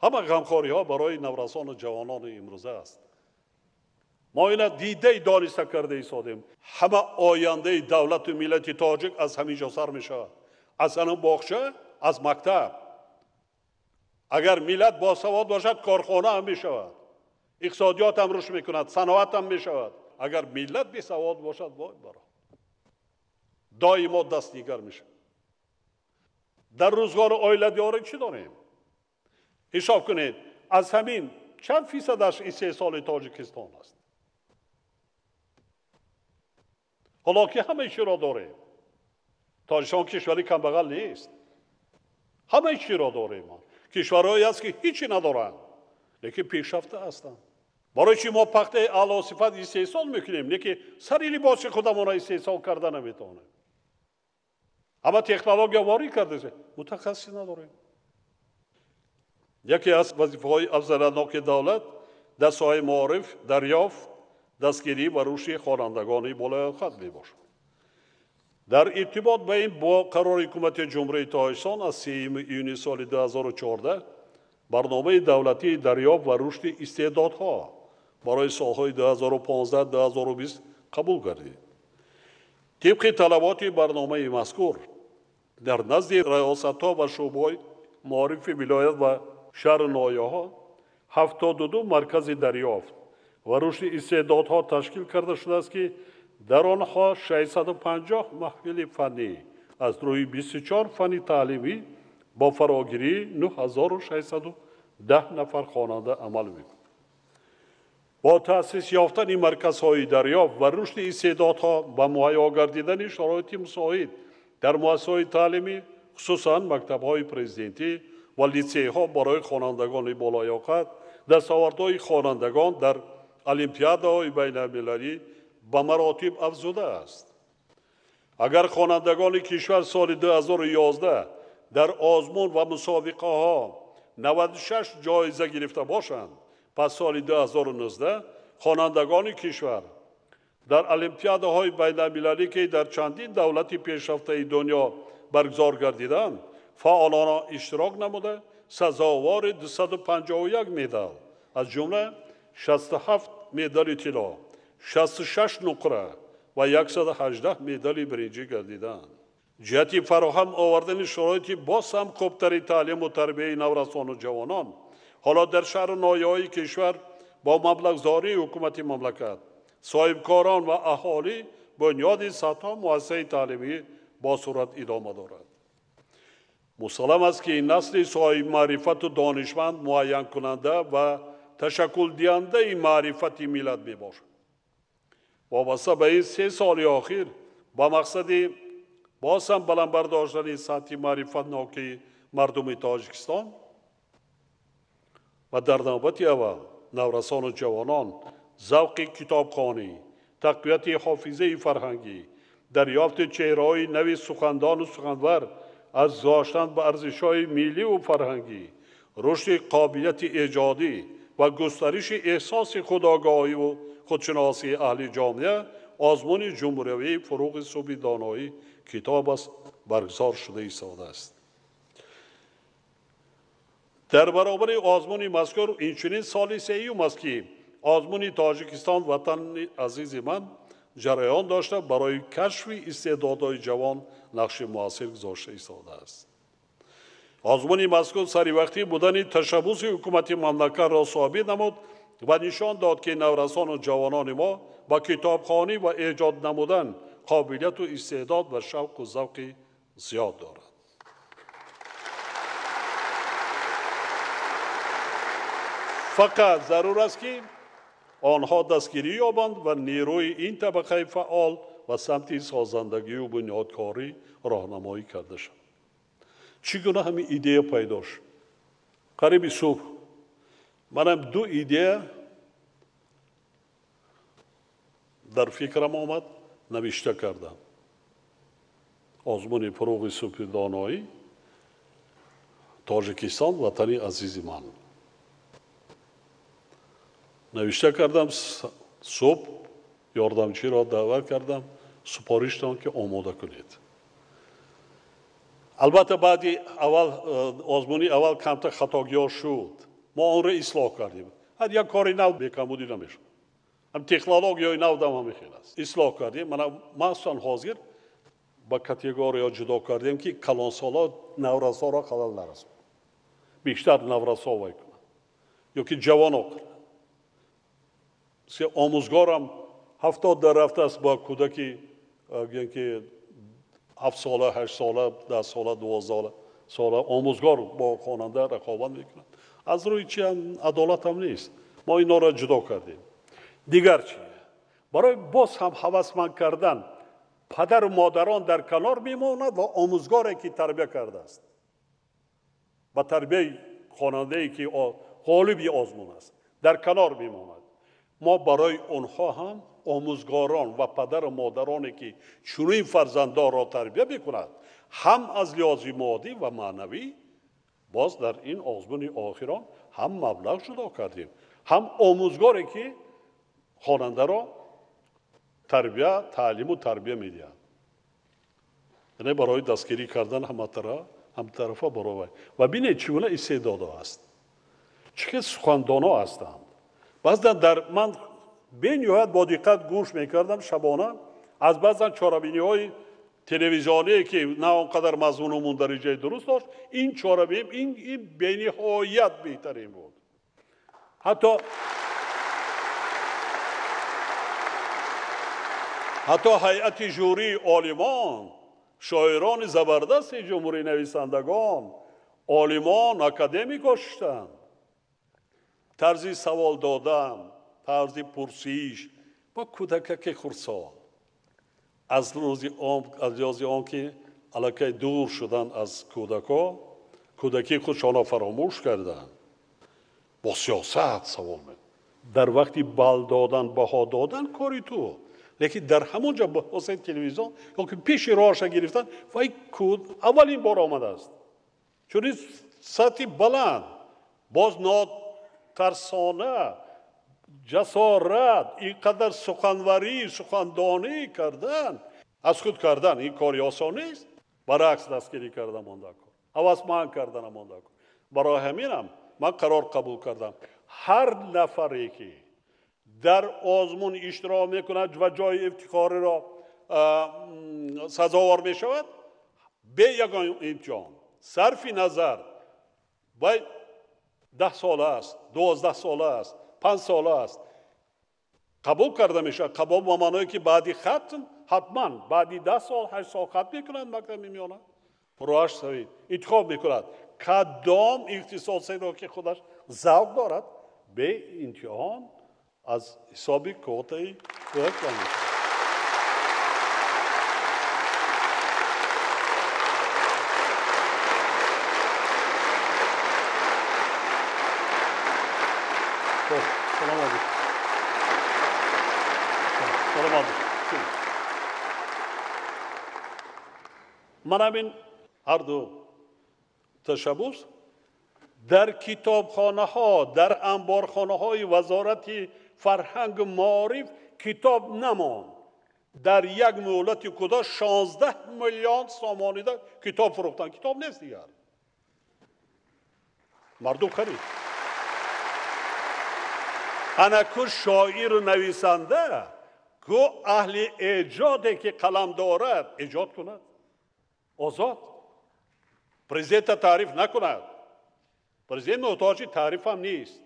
Ҳама ғамхориҳо барои наврасону ҷавонони имрӯза аст. Мо ина дидаи дониста карда истодем. Ҳама ояндаи давлату миллати тоҷик аз ҳамин ҷо сар мешавад. Аз ана боғча, аз мактаб. Агар миллат босавод бошад, корхона ҳам мешавад, иқтисодиёт ҳам рушд мекунад, саноат ҳам мешавад. Агар миллат бесавод бошад, вой баро, доимо дастнигар мешавад. Дар рӯзгори оиладорӣ чӣ дорем? Ҳисоб кунед, аз ҳамин чанд фисадаш истеҳсоли Тоҷикистон аст? Ҳоло ки ҳамаи чиро дорем. Тоҷикистон кишвари камбағал нест. Ҳамаи чиро дорем. Кишварҳое аст ки ҳичи надоранд, лекин пешрафта ҳастанд. Барои чи мо пахтаи аълосифат истеҳсол мекунем, лекин сари либоси худамонро истеҳсол карда наметавонем? Ҳама технология ворид карда, мутахассис надорем. Яке аз вазифаҳои афзалиятноки давлат дар соҳаи маориф дарёфт, дастгирӣ ва рушди хонандагони болаёқат мебошад. Дар иртибот ба ин бо қарори ҳукумати Ҷумҳурии Тоҷикистон аз 3 июни соли 2014 барномаи давлатии дарёфт ва рушди истеъдодҳо барои солҳои 2015-2020 қабул гардид. Тибқи талаботи барномаи мазкур дар назди раёсатҳо ва шӯъбаҳои маорифи вилоят ва шаҳру ноҳияҳо 72 маркази дарёфт ва рушди истеъдодҳо ташкил карда шудааст, ки дар онҳо 650 маҳфили фаннӣ аз рӯи 24 фанни таълимӣ бо фарогирии 9610 нафар хонанда амал мекунад. Бо таъсис ёфтани марказҳои дарёфт ва рушди истеъдодҳо ба муҳайё гардидани шароити мусоид дар муассисаҳои таълимӣ, хусусан мактабҳои президентӣ ва литсейҳо барои хонандагони болаёқат, дастовардҳои хонандагон дар олимпиадаҳои байналмилалӣ ба маротиб афзудааст. Агар хонандагони кишвар соли 2011 дар озмун ва мусобиқаҳо 96 ҷоиза гирифта бошанд, пас соли 2019 хонандагони кишвар дар олимпиадаҳои байналмилалӣ, ки дар чандин давлати пешрафтаи дунё баргузор гардиданд, фаъолона иштирок намуда сазовори 251 медал, аз ҷумла 67 медали тилло, 66 нуқра ва 118 медали биринҷӣ гардиданд. Ҷиҳати фароҳам овардани шароити боз ҳам хубтари таълиму тарбияи наврасону ҷавонон, ҳоло дар шаҳру ноҳияҳои кишвар бо маблағгузории ҳукумати мамлакат, соҳибкорон ва аҳолӣ бунёди садҳо муассисаи таълимӣ бо суръат идома дорад. Мусаллам аст, ки насли соҳибмаърифату донишманд муайянкунанда ва ташаккулдиҳандаи маърифати миллат мебошад. Вобаста ба ин 3 соли охир ба мақсади боз ҳам баланд бардоштани сатҳи маърифатнокии мардуми Тоҷикистон ва дар навбати аввал наврасону ҷавонон, завқи китобхонӣ, тақвияти ҳофизаи фарҳангӣ, дарёфти чеҳраҳои нави сухандону суханвар аз гузоштан ба арзишҳои милливу фарҳангӣ, рушди қобилияти эҷодӣ ва густариши эҳсоси худогоҳиву худшиносии аҳли ҷомеа озмуни ҷумҳуриявии фуруғи субҳи доноӣ китоб аст баргузор шуда истодааст. Дар баробари озмуни мазкур инчунин соли сеюм аст, ки озмуни Тоҷикистон ватани азизи ман ҷараён дошта барои кашфи истеъдодҳои ҷавон нақши муассир гузошта истодааст. Озмуни мазкур саривақтӣ будани ташаббуси ҳукумати мамлакатро собит намуд ва нишон дод, ки наврасону ҷавонони мо ба китобхонӣ ва эҷод намудан қобилияту истеъдод ва шавқу завқи зиёд дорад. Фақат зарур аст, ки онҳо дастгирӣ ёбанд ва нерӯи ин табақаи фаъол ва самти созандагию бунёдкорӣ роҳнамоӣ карда шавад. Чӣ гуна ҳамин идея пайдо шуд? Қариби субҳ манам 2 идея дар фикрам омад, навишта кардам. Озмуни фуруғи субҳи доноӣ, Тоҷикистон ватани азизи ман. Навишта кардам, субҳ ёрдамчиро даъват кардам, супориш додам, ки омода кунед. Албатта баъди аввал озмуни аввал камтар хатогиҳо шуд, мо онро ислоҳ кардем. Ҳар як кори нав бекамбудӣ намешавад. Ҳам технологияи нав дам ҳамин хел аст. Ислоҳ кардем. Мана махсусан ҳозир ба категорияҳо ҷудо кардем, ки калонсоло наврасоро халал нарасонад, бештар наврасо вай кунад ё ки ҷавоно кунад. Омӯзгорам 70 дар рафтааст ба кӯдаки ки 7 сола, 8 сола, 10 сола, 12 сола омӯзгор бо хонанда рақобат мекунад. Аз рӯи чи ҳам адолат ҳам нест. Мо инҳоро ҷудо кардем. Дигар чи? Барои боз ҳам ҳавасманд кардан падару модарон дар канор мемонад ва омӯзгоре, ки тарбия кардааст, ба тарбияи хонандае, ки ғолиби озмун аст, дар канор мемонад. Мо барои онҳо ҳам омӯзгорон ва падару модароне, ки чунин фарзандонро тарбия мекунад, Ҳам аз лиҳози моддӣ ва маънавӣ боз дар ин озмуни охирон ҳам маблағ ҷудо кардем, ҳам омӯзгоре ки хонандаро тарбия, таълиму тарбия медиҳад. Яъне барои дастгирӣ кардан ҳамтарафа баровай. Ва бинед чӣ гуна истеъдодо аст, чӣ хел сухандоно ҳастанд. Баъзан дар ман бениҳоят бо диққат гӯш мекардам шабона аз баъзан чорабиниҳои телевизионие ки на он қадар мазмуну мундариҷаи дуруст дошт, ин чорабинӣ ин бениҳоят беҳтарин буд. Ҳатто ҳайати жюрии олимон, шоирони забардасти ҷумҳурӣ, нависандагон, олимон, академико шуштанд. Тарзи савол додан, тарзи пурсиш бо кӯдакаки хурдсол аз лиҳози он ки аллакай дур шудан аз кӯдако, кӯдакии худшонро фаромӯш карданд, бо сиёсат савол мед. Дар вақти бал додан, баҳо додан кори ту, лекин дар ҳамон ҷо ба воситаи телевизион ё ки пеши роҳаша гирифтан, вай кӯд аввалин бор омадааст. Чунин сатҳи баланд, боз нотарсона, ҷасорат, ин қадар суханварӣ, сухандонӣ кардан, аз худ кардан ин кори осон нест. Баръакс дастгирӣ карда монда кор, ҳавасманд карда монда кор. Барои ҳаминам ман қарор қабул кардам, ҳар нафаре ки дар озмун иштирок мекунад ва ҷои ифтихориро сазовор мешавад, бе ягон имтиҳон, сарфи назар вай 10 сола аст, 12 сола аст, 5 сола аст, қабул карда мешавад. Қабул ба маъное ки баъди хатм ҳатман баъди 10 сол, 8 сол хатм мекунад мактаби миёна, роҳаш савид интихоб мекунад кадом ихтисосеро ки худаш завқ дорад, бе имтиҳон аз ҳисоби квотаи кӯдак. Ман ҳамин ҳарду ташаббус дар китобхонаҳо, дар анборхонаҳои вазорати фарҳангу маориф китоб намонд. Дар як муҳлати кӯтоҳ 16 миллион сомонида китоб фурӯхтанд. Китоб нест дигар, мардум харид. Ана ку шоиру нависанда, ку аҳли эҷоде ки қалам дорад эҷод кунад, озод. Президента таъриф накунад, президент муҳтоҷи таърифам нест.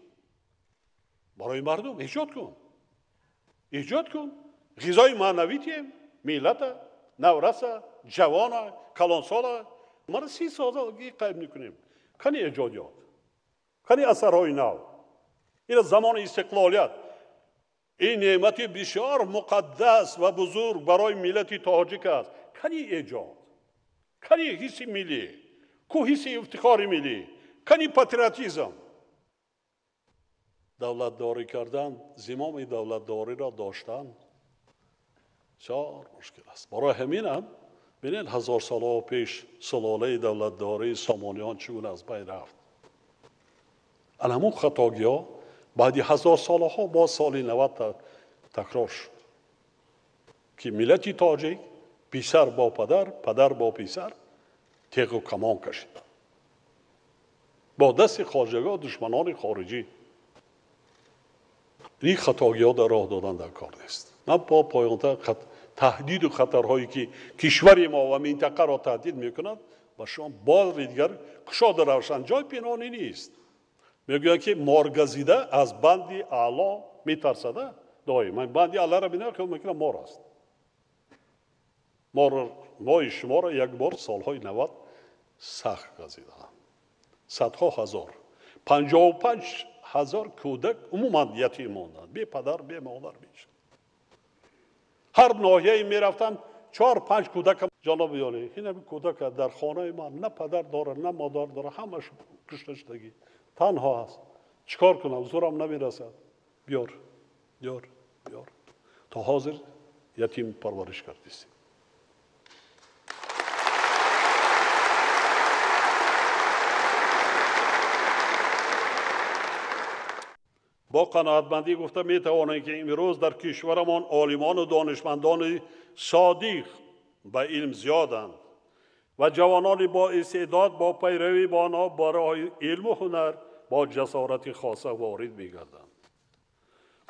Барои мардум эҷод кун, эҷод кун, ғизои маънавӣ тием миллата, навраса, ҷавона, калонсола. Мара 30 сола қайб мекунем. Кани эҷодиёт, кани асарҳои нав. Ина замони истиқлолият, ин неъмати бисёр муқаддас ва бузург барои миллати тоҷик аст. Кани эҷод, кани ҳисси миллӣ, ку ҳисси ифтихори миллӣ, кани патриотизм. Давлатдорӣ кардан, зимоми давлатдориро доштан бисёр мушкил аст. Барои ҳаминам бинед, 1000 солҳо пеш сулолаи давлатдории сомониён чӣ гуна аз байн рафт. Ана ҳамун хатогиҳо баъди 1000 солҳо боз соли 90 такрор шуд, ки миллати тоҷик писар бо падар, падар бо писар теғу камон кашид бо дасти хоҷагоҳ, душманони хориҷӣ. Ин хатогиҳо дар роҳ додан дар кор нест. Ман бо поёнтар таҳдиду хатарҳое ки кишвари мо ва минтақаро таҳдид мекунад, ба шумо бори дигар кушода равшан, ҷой пинҳонӣ нест. Мегӯянд ки моргазида аз банди аъло метарсада доим. Ман банди аълоро бинам, хаёл мекунам мор аст. Мои шуморо як бор солҳои 90 сахт газидаанд. Садҳо ҳазор, 55 000 кӯдак умуман ятим монданд, бе падар, бе модар беша. Ҳар ноҳияе мерафтам, 4-5 кӯдакам ҷаноби олӣ, ин ҳамин кӯдак дар хонаи ман на падар дорад, на модар дорад, ҳамаш кушта шудагӣ, танҳо аст. Чӣ кор кунам? Зӯрам намерасад. Биёр, биёр, биёр. То ҳозир ятим парвариш кардистем. Бо қаноатмандӣ гуфта метавонем, ки имрӯз дар кишварамон олимону донишмандони содиқ ба илм зиёданд ва ҷавонони бо истеъдод бо пайравӣ ба онҳо барои илму ҳунар бо ҷасорати хоса ворид мегарданд.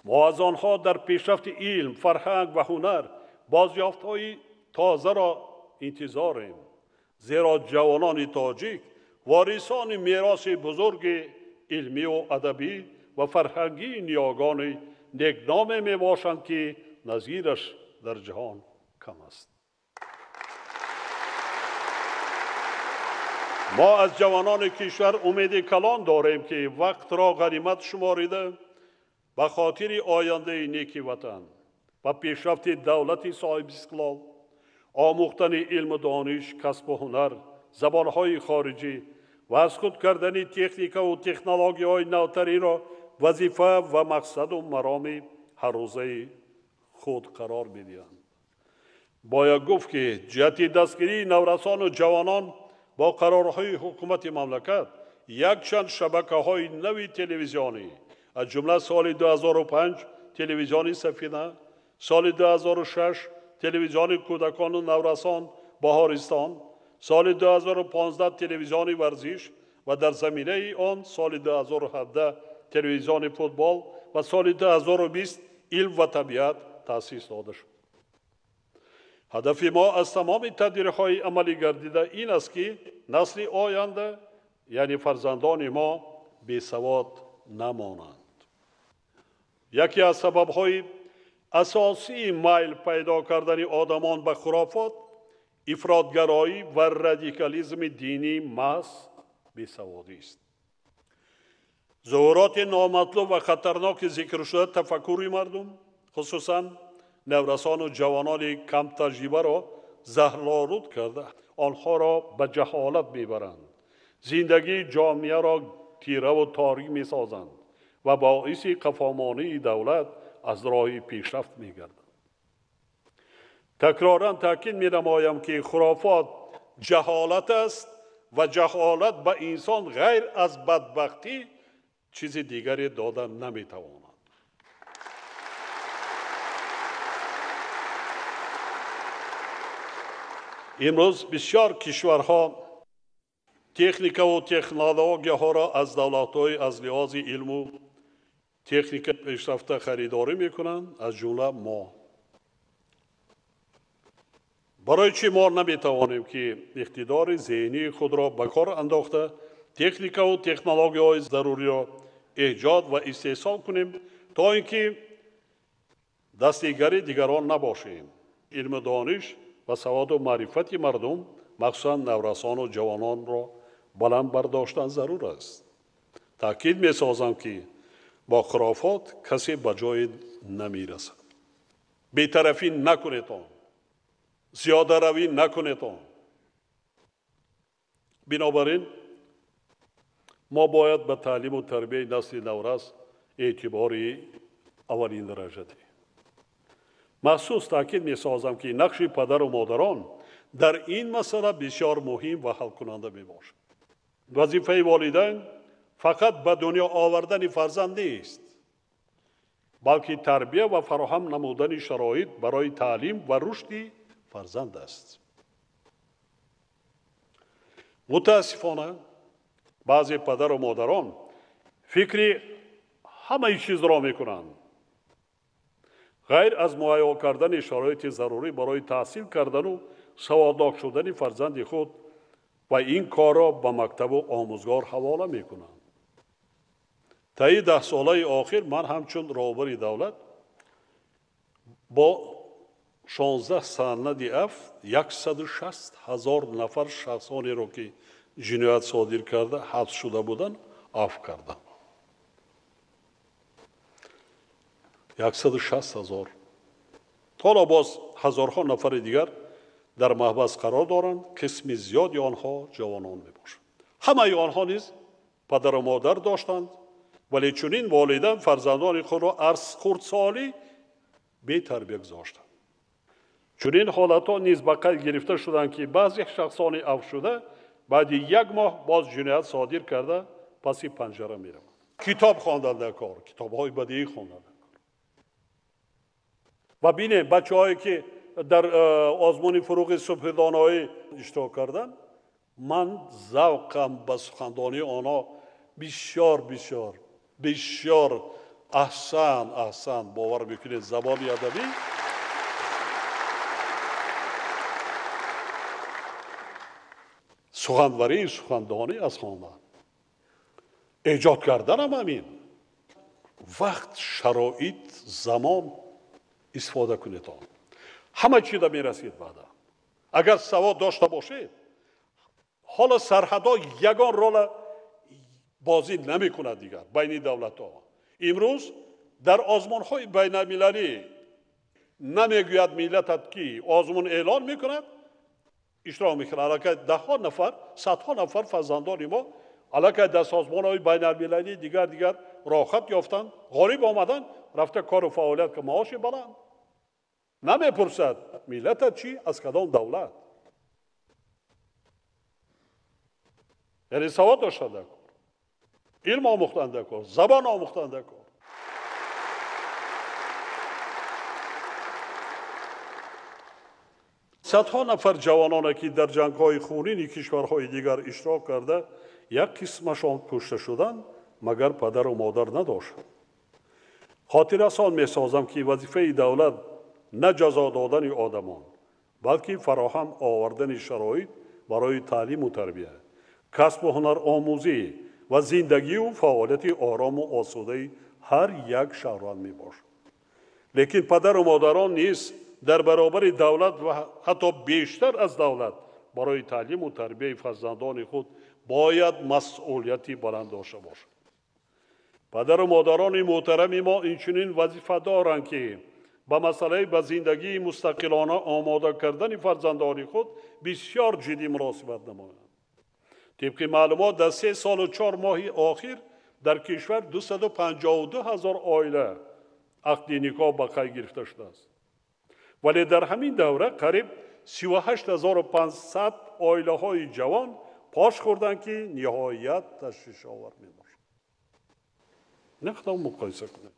Мо аз онҳо дар пешрафти илм, фарҳанг ва ҳунар бозёфтҳои тозаро интизорем, зеро ҷавонони тоҷик ворисони мероси бузурги илмию адабӣ ва фарҳангии ниёгони некноме мебошанд, ки назираш дар ҷаҳон кам аст. Мо аз ҷавонони кишвар умеди калон дорем, ки вақтро ғанимат шуморида ба хотири ояндаи неки ватан ва пешрафти давлати соҳибистиқлол, омӯхтани илму дониш, касбу ҳунар, забонҳои хориҷӣ ва аз худ кардани техникаву технологияҳои навтаринро вазифа ва мақсаду мароми ҳаррӯзаи худ қарор медиҳанд. Бояд гуфт, ки ҷиҳати дастгирии наврасону ҷавонон бо қарорҳои ҳукумати мамлакат якчанд шабакаҳои нави телевизионӣ, аз ҷумла соли 2005 телевизиони Сафина, соли 2006 телевизиони кӯдакону наврасон Баҳористон, соли 2015 телевизиони варзиш ва дар заминаи он соли 2017 телевизиони футбол ва соли 2020 илм ва табиат таъсис дода шуд. Ҳадафи мо аз тамоми тадбирҳои амалӣ гардида ин аст, ки насли оянда, яъне фарзандони мо, бесавод намонанд. Яке аз сабабҳои асосии майл пайдо кардани одамон ба хурофот, ифротгароӣ ва радикализми динӣ маҳз бесаводист. Зуҳуроти номатлуб ва хатарноки зикршуда тафаккури мардум, хусусан наврасону ҷавонони камтаҷрибаро заҳролуд карда, онҳоро ба ҷаҳолат мебаранд, зиндагии ҷомеаро тираву торик месозанд ва боиси қафомонии давлат аз роҳи пешрафт мегарданд. Такроран таъкид менамоям, ки хурофот ҷаҳолат аст ва ҷаҳолат ба инсон ғайр аз бадбахтӣ чизи дигаре дода наметавонад. Имрӯз бисёр кишварҳо техникаву технологияҳоро аз давлатҳои аз лиҳози илму техника пешрафта харидорӣ мекунанд, аз ҷумла мо. Барои чӣ мо наметавонем, ки иқтидори зеҳнии худро ба кор андохта техникаву технологияҳои заруриро эҷод ва истеҳсол кунем, то ин ки дастигари дигарон набошем? Илму дониш ва саводу маърифати мардум, махсусан наврасону ҷавононро баланд бардоштан зарур аст. Таъкид месозам, ки бо хурофот касе ба ҷое намерасад. Бетарафӣ накунед он, зиёдаравӣ накунед он. Бинобар ин мо бояд ба таълиму тарбияи насли наврас эътибори аввалин дараҷа диҳем. Махсус таъкид месозам, ки нақши падару модарон дар ин масъала бисёр муҳим ва ҳалкунанда мебошад. Вазифаи волидайн фақат ба дунё овардани фарзанд нест, балки тарбия ва фароҳам намудани шароит барои таълим ва рушди фарзанд аст. Мутаассифона, баъзе падару модарон фикри ҳамаи чизро мекунанд, ғайр аз муҳайё кардани шароити зарурӣ барои таҳсил кардану саводнок шудани фарзанди худ ва ин корро ба мактабу омӯзгор ҳавола мекунанд. Таи 10 солаи охир ман ҳамчун роҳбари давлат бо 16 санади афв 160 000 нафар шахсонеро, ки ҷиноят содир карда ҳабс шуда буданд, афв кардам. 160 000. Ҳоло боз ҳазорҳо нафари дигар дар маҳбас қарор доранд. Қисми зиёди онҳо ҷавонон мебошанд. Ҳамаи онҳо низ падару модар доштанд, вале чунин волидайн фарзандони худро аз хурдсолӣ бетарбия гузоштанд. Чунин ҳолатҳо низ ба қайд гирифта шуданд, ки баъзе шахсони афвшуда баъди як моҳ боз ҷиноят содир карда, паси панҷара мераванд. Китоб хондан дар кор, китобҳои бадиӣ хондан дар кор. Ва бинем бачаҳое ки дар озмуни фуруғи субҳи доноӣ иштирок карданд, ман завқам ба сухандонии онҳо бисёр бисёр бисёр аҳсан аҳсан, бовар мекунед, забони адабӣ суханварии сухандонӣ аз хондан эҷод карданам ҳамин вақт, шароит, замон истифода кунед. Он ҳама чиза мерасид баъдан. Агар савод дошта бошед, ҳоло сарҳадҳо ягон рола бозӣ намекунад дигар байни давлатҳо. Имрӯз дар озмунҳои байналмилалӣ намегӯяд миллатат ки озмун эълон мекунад, иштирок мекунад. Аллакай даҳҳо нафар, садҳо нафар фарзандони мо аллакай дар созмонҳои байналмилалӣ дигар дигар роҳат ёфтанд, ғолиб омаданд, рафта кору фаъолият ки маоши баланд. Намепурсад миллатат чӣ, аз кадом давлат. Яъне савод доштан дар кор, илм омӯхтан дар кор, забон омӯхтан дар кор. Садҳо нафар ҷавононе ки дар ҷангҳои хунини кишварҳои дигар иштирок карда, як қисмашон кушта шуданд, магар падару модар надоштанд. Хотиррасон месозам ки вазифаи давлат на ҷазо додани одамон, балки фароҳам овардани шароит барои таълиму тарбия, касбу ҳунаромӯзӣ ва зиндагию фаъолияти орому осудаи ҳар як шаҳрванд мебошад. Лекин падару модарон низ дар баробари давлат ва ҳатто бештар аз давлат барои таълиму тарбияи фарзандони худ бояд масъулияти баланд дошта бошад. Падару модарони муҳтарами мо инчунин вазифа доранд ки ба масъалаи ба зиндагии мустақилона омода кардани фарзандони худ бисёр ҷиддӣ муносибат намоянд. Тибқи маълумот, дар 3 солу 4 моҳи охир дар кишвар 252 ҳазор оила ақди никоҳ ба қайд гирифта шудааст. Вале дар ҳамин давра қариб 38500 оилаҳои ҷавон пош хӯрданд, ки ниҳоят ташвишовар мебошад. Нақадр муқоиса кунед.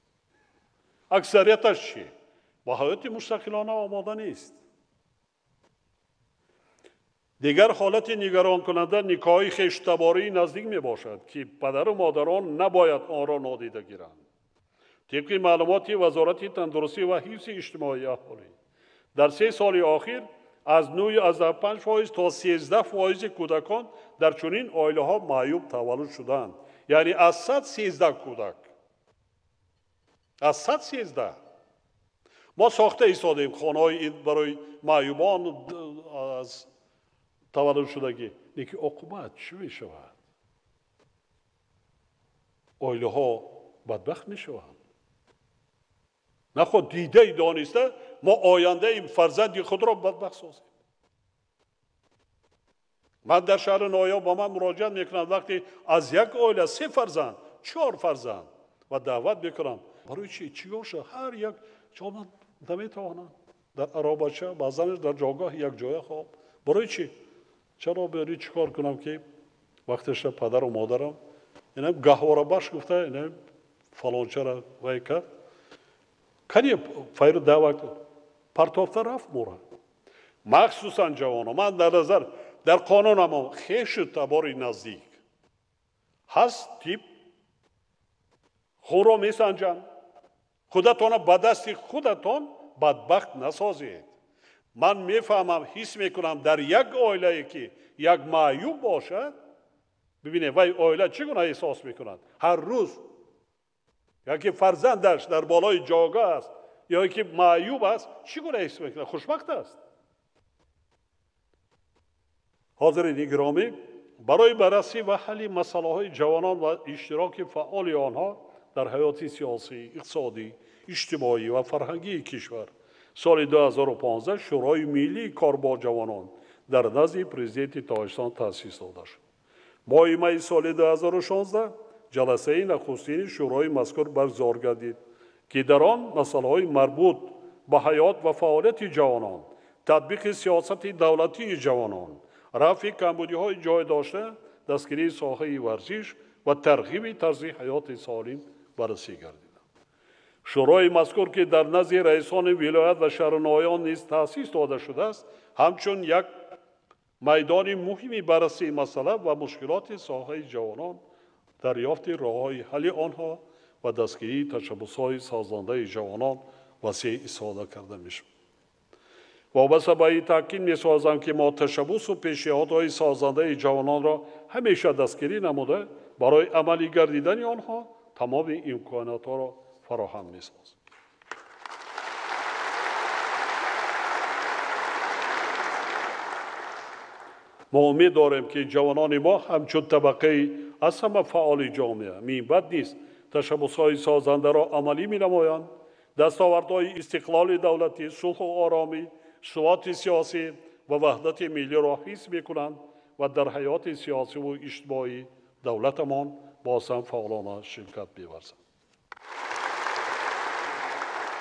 Аксарияташ чӣ? Ба ҳаёти мустақилона омода нест. Дигар ҳолати нигаронкунанда никоҳи хештабории наздик мебошад, ки падару модарон набояд онро нодида гиранд. Тибқи маълумоти Вазорати тандурустӣ ва ҳифзи иҷтимоии аҳолӣ, дар 3 соли охир аз 9,5% то 13% кӯдакон дар чунин оилаҳо маъюб таваллуд шуданд. Яъне аз 113 кӯдак. Аз 113. Мо сохта истодем хонаҳои барои маъюбон аз таваллуд шудагӣ. Лекин оқибат чӣ мешавад? Оилаҳо бадбахт мешаванд. Наход дидаи дониста мо ояндаи фарзанди худро бадбахт созем. Ман дар шаҳри ноёб ба ман муроҷиат мекунам, вақте аз як оила 3 фарзанд, 4 фарзанд ва даъват мекунам. Барои чӣ? Чӣ боша? Ҳар як чоман наметавонанд. Дар аробача, баъзанаш дар ҷойгоҳ якҷоя хоб. Барои чӣ? Чаро бери чӣ кор кунам ки вақтеша падару модарам инам гаҳворабахш гуфта, инам фалончара вай кард. Кани файру даъват партофта рафт мора. Махсусан ҷавонон, ман дар назар дар қонунамо хешу табори наздик ҳаст тип хунро месанҷанд. Худатонро ба дасти худатон бадбахт насозед. Ман мефаҳмам, ҳис мекунам дар як оилае ки як маъюб бошад, бибинед вай оила чӣ гуна эҳсос мекунад? Ҳар рӯз яке фарзандаш дар болои ҷойгоҳ аст ё ки маъюб аст, чӣ гуна эҳсос мекунад? Хушбахт аст. Ҳозирини гиромӣ, барои баррасӣ ва ҳалли масъалаҳои ҷавонон ва иштироки фаъоли онҳо дар ҳаёти сиёсӣ, иқтисодӣ, иҷтимоӣ ва фарҳангии кишвар соли 2015 Шӯрои миллии кор бо ҷавонон дар назди президенти Тоҷикистон таъсис дода шуд. Моҳи майи соли 2016 ҷаласаи нахустини шӯрои мазкур баргузор гардид, ки дар он масъалаҳои марбут ба ҳаёт ва фаъолияти ҷавонон, татбиқи сиёсати давлатии ҷавонон, рафъи камбудиҳои ҷой дошта, дастгирии соҳаи варзиш ва тарғиби тарзи ҳаёти солим баррасӣ гардиданд. Шӯрои мазкур, ки дар назди раисони вилоят ва шаҳру ноҳияҳо низ таъсис дода шудааст, ҳамчун як майдони муҳими баррасии масъала ва мушкилоти соҳаи ҷавонон, дарёфти роҳҳои ҳалли онҳо ва дастгирии ташаббусҳои созандаи ҷавонон васеъ истифода карда мешавад. Вобаста ба ин таъкид месозам, ки мо ташаббусу пешниҳодҳои созандаи ҷавононро ҳамеша дастгирӣ намуда, барои амалӣ гардидани онҳо тамоми имкониятҳоро фароҳам месозем. Мо умед дорем, ки ҷавонони мо ҳамчун табақаи аз ҳама фаъоли ҷомеа минбаъд низ ташаббусҳои созандаро амалӣ менамоянд, дастовардҳои истиқлоли давлатӣ, сулҳу оромӣ, суботи сиёсӣ ва ваҳдати миллиро ҳис мекунанд ва дар ҳаёти сиёсиву иҷтимоии давлатамон боз ҳам фаъолона ширкат меварзанд.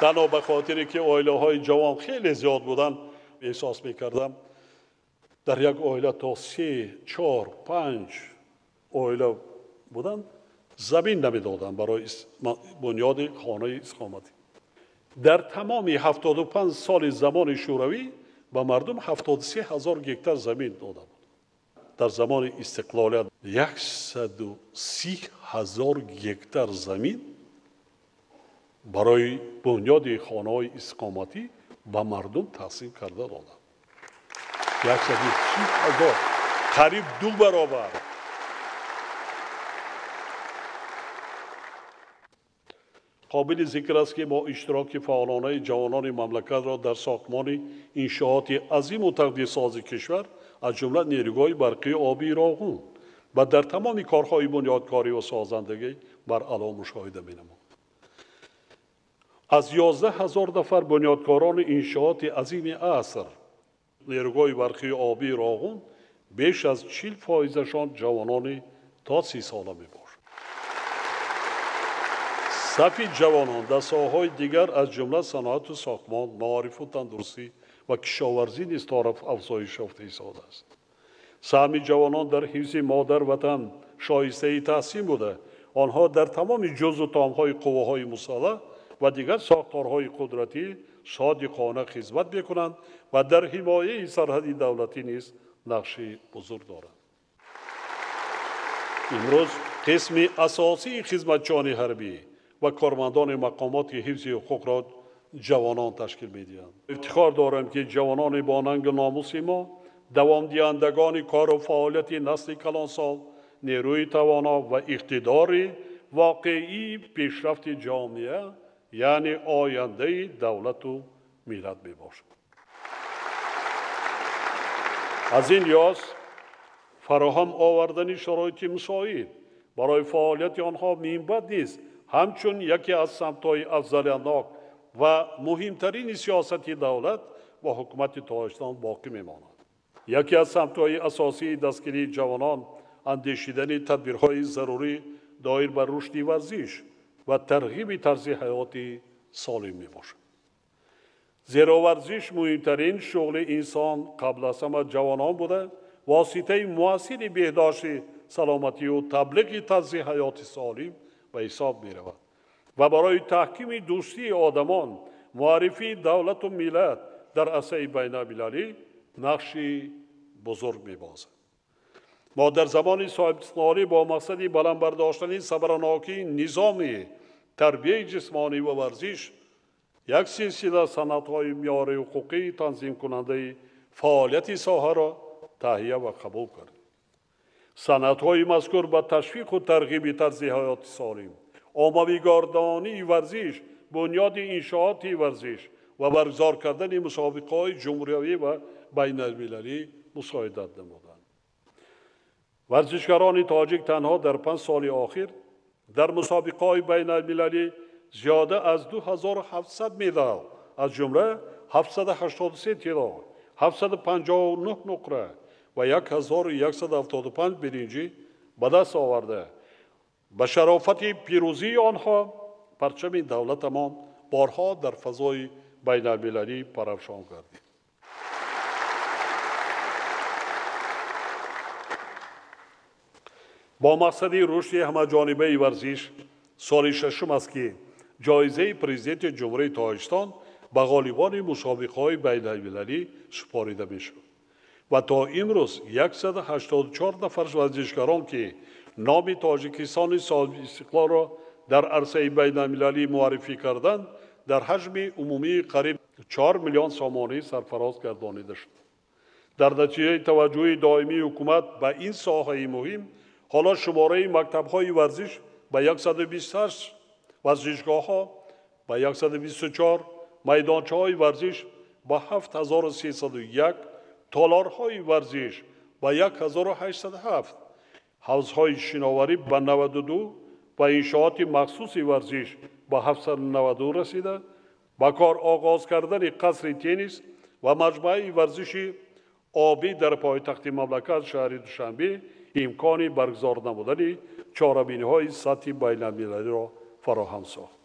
Танҳо ба хотире ки оилаҳои ҷавон хеле зиёд буданд, эҳсос мекардам дар як оила то 3, 4, 5 оила буданд, замин намедоданд барои бунёди хонаи истиқоматӣ. Дар тамоми 75 соли замони шӯравӣ ба мардум 73 ҳазор гектар замин дода буд. Дар замони истиқлолият 130 ҳазор гектар замин барои бунёди хонаҳои истиқоматӣ ба мардум тақсим карда доданд. 130 ҳазор, қариб 2 баробар. Қобили зикр аст, ки бо иштироки фаъолонаи ҷавонони мамлакатро дар сохтмони иншооти азиму тақдирсози кишвар, аз ҷумла нерӯгоҳи барқии обии Роғун ва дар тамоми корҳои бунёдкорӣ ва созандагӣ баръало мушоҳида менамояд. Аз 11 ҳазор нафар бунёдкорони иншооти азими аср нерӯгоҳи барқии обии Роғун беш аз 40%-ашон ҷавонони то 30 сола мебошанд. Сафи ҷавонон дар соҳаҳои дигар, аз ҷумла саноату сохтмон, маорифу тандурустӣ ва кишоварзӣ низ тораф афзоиш ёфта истодааст. Саҳми ҷавонон дар ҳифзи модар ватан шоистаи таҳсин буда, онҳо дар тамоми ҷузъу томҳои қувваҳои мусаллаҳ ва дигар сохторҳои қудратӣ содиқона хизмат мекунанд ва дар ҳимояи сарҳади давлатӣ низ нақши бузург доранд. Имрӯз қисми асосии хизматчиёни ҳарбӣ ва кормандони мақомоти ҳифзи ҳуқуқро ҷавонон ташкил медиҳанд. Ифтихор дорам, ки ҷавонони бо нангу номуси мо давомдиҳандагони кору фаъолияти насли калонсол, нерӯи тавоно ва иқтидори воқеии пешрафти ҷомеа, яъне ояндаи давлату миллат мебошанд. Аз ин лиҳоз фароҳам овардани шароити мусоид барои фаъолияти онҳо минбаъд низ ҳамчун яке аз самтҳои афзалиятнок ва муҳимтарини сиёсати давлат ва ҳукумати Тоҷикистон боқӣ мемонад. Яке аз самтҳои асосии дастгирии ҷавонон андешидани тадбирҳои зарурӣ доир ба рушди варзиш ва тарғиби тарзи ҳаёти солим мебошад. Зеро варзиш муҳимтарин шуғли инсон қабл аз ҳама ҷавонон буда, воситаи муассири беҳдошти саломатию таблиғи тарзи ҳаёти солим ба ҳисоб меравад ва барои таҳкими дӯстии одамон, муаррифии давлату миллат дар арсаи байналмилалӣ нақши бузург мебозад. Мо дар замони соҳибистиқлолӣ бо мақсади баланд бардоштани самаранокии низоми тарбияи ҷисмонӣ ва варзиш як силсила санадҳои меъёри ҳуқуқии танзимкунандаи фаъолияти соҳаро таҳия ва қабул кардем. Санадҳои мазкур ба ташвиқу тарғиби тарзи ҳаёти солим, оммавигардонии варзиш, бунёди иншооти варзиш ва баргузор кардани мусобиқаҳои ҷумҳуриявӣ ва байналмилалӣ мусоидат намуданд. Варзишгарони тоҷик танҳо дар 5 соли охир дар мусобиқаҳои байналмилалӣ зиёда аз 2700 медал, аз ҷумла 783 тилло, 759 нуқра ва 1175 биринҷӣ ба даст оварда, ба шарофати пирӯзии онҳо парчами давлатамон борҳо дар фазои байналмилалӣ парафшон гардид. Бо мақсади рушди ҳамаҷонибаи варзиш соли шашум аст, ки ҷоизаи Президенти Ҷумҳурии Тоҷикистон ба ғолибони мусобиқаҳои байналмилалӣ супорида мешуд ва то имрӯз 184 нафар варзишгарон, ки номи Тоҷикистони соҳибистиқлолро дар арсаи байналмилалӣ муаррифӣ карданд, дар ҳаҷми умумии қариб 4 миллион сомонӣ сарфароз гардонида шуд. Дар натиҷаи таваҷҷӯҳи доимии ҳукумат ба ин соҳаи муҳим, ҳоло шумораи мактабҳои варзиш ба 128, варзишгоҳҳо ба 124, майдончаҳои варзиш ба 7301, толорҳои варзиш ба 1807, ҳавзҳои шиноварӣ ба 92 ва иншооти махсуси варзиш ба 792 расида, ба кор оғоз кардани қасри теннис ва маҷмӯаи варзиши обӣ дар пойтахти мамлакат шаҳри Душанбе имкони баргузор намудани чорабиниҳои сатҳи байналмилалиро фароҳам сохт.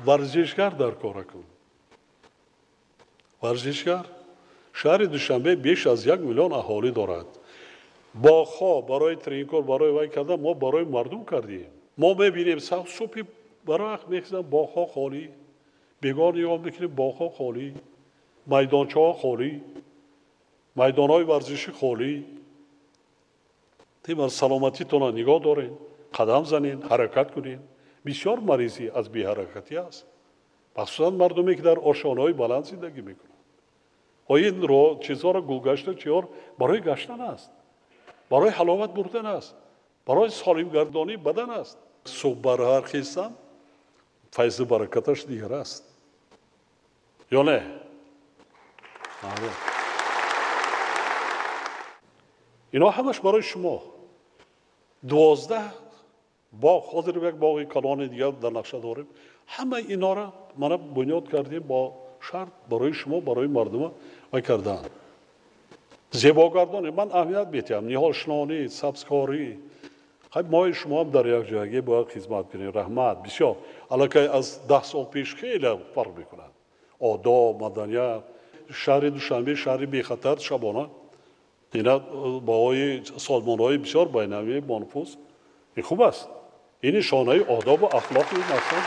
Варзишгар дар кора кун. Варзишгар. Шаҳри Душанбе беш аз 1 миллион аҳолӣ дорад. Боғҳо барои тренинкор, барои вай кардан мо барои мардум кардем. Мо мебинем субҳи барвақт мехезанд, боғҳо холӣ, бегоҳ нигоҳ мекунем, боғҳо холӣ, майдончаҳо холӣ, майдонҳои варзишӣ холӣ. Тимар саломатитонро нигоҳ доред, қадам занед, ҳаракат кунед. Бисёр маризӣ аз беҳаракатӣ аст, махсусан мардуме, ки дар ошонаҳои баланд зиндагӣ мекунанд. Ин чизҳоро гулгашта чиёр барои гаштан аст, барои ҳаловат бурдан аст, барои солимгардонии бадан аст. Субҳ барҳар хестам, файзу баракаташ дигар аст. Ё не? Ино ҳамаш барои шумо. 12 боғ, ҳозир як боғи калони дигар дар нақша дорем. Ҳамаи инора мана бунёд кардем бо шарт барои шумо, барои мардума вай кардан. Зебогардонӣ ман аҳамият медиҳам, ниҳолшинонӣ, сабзкорӣ. Хай мои шумо ҳам дар як ҷойгӣ бояд хизмат кунем. Раҳмат, бисёр. Аллакай аз 10 сол пеш хеле фарқ мекунад. Одоб, маданият. Шаҳри Душанбе шаҳри бехатар шабона. Ина баҳои созмонҳои бисёр байналмилалии бонуфуз. Ин хуб аст. Ин нишонаи одобу ахлоқи мақсад.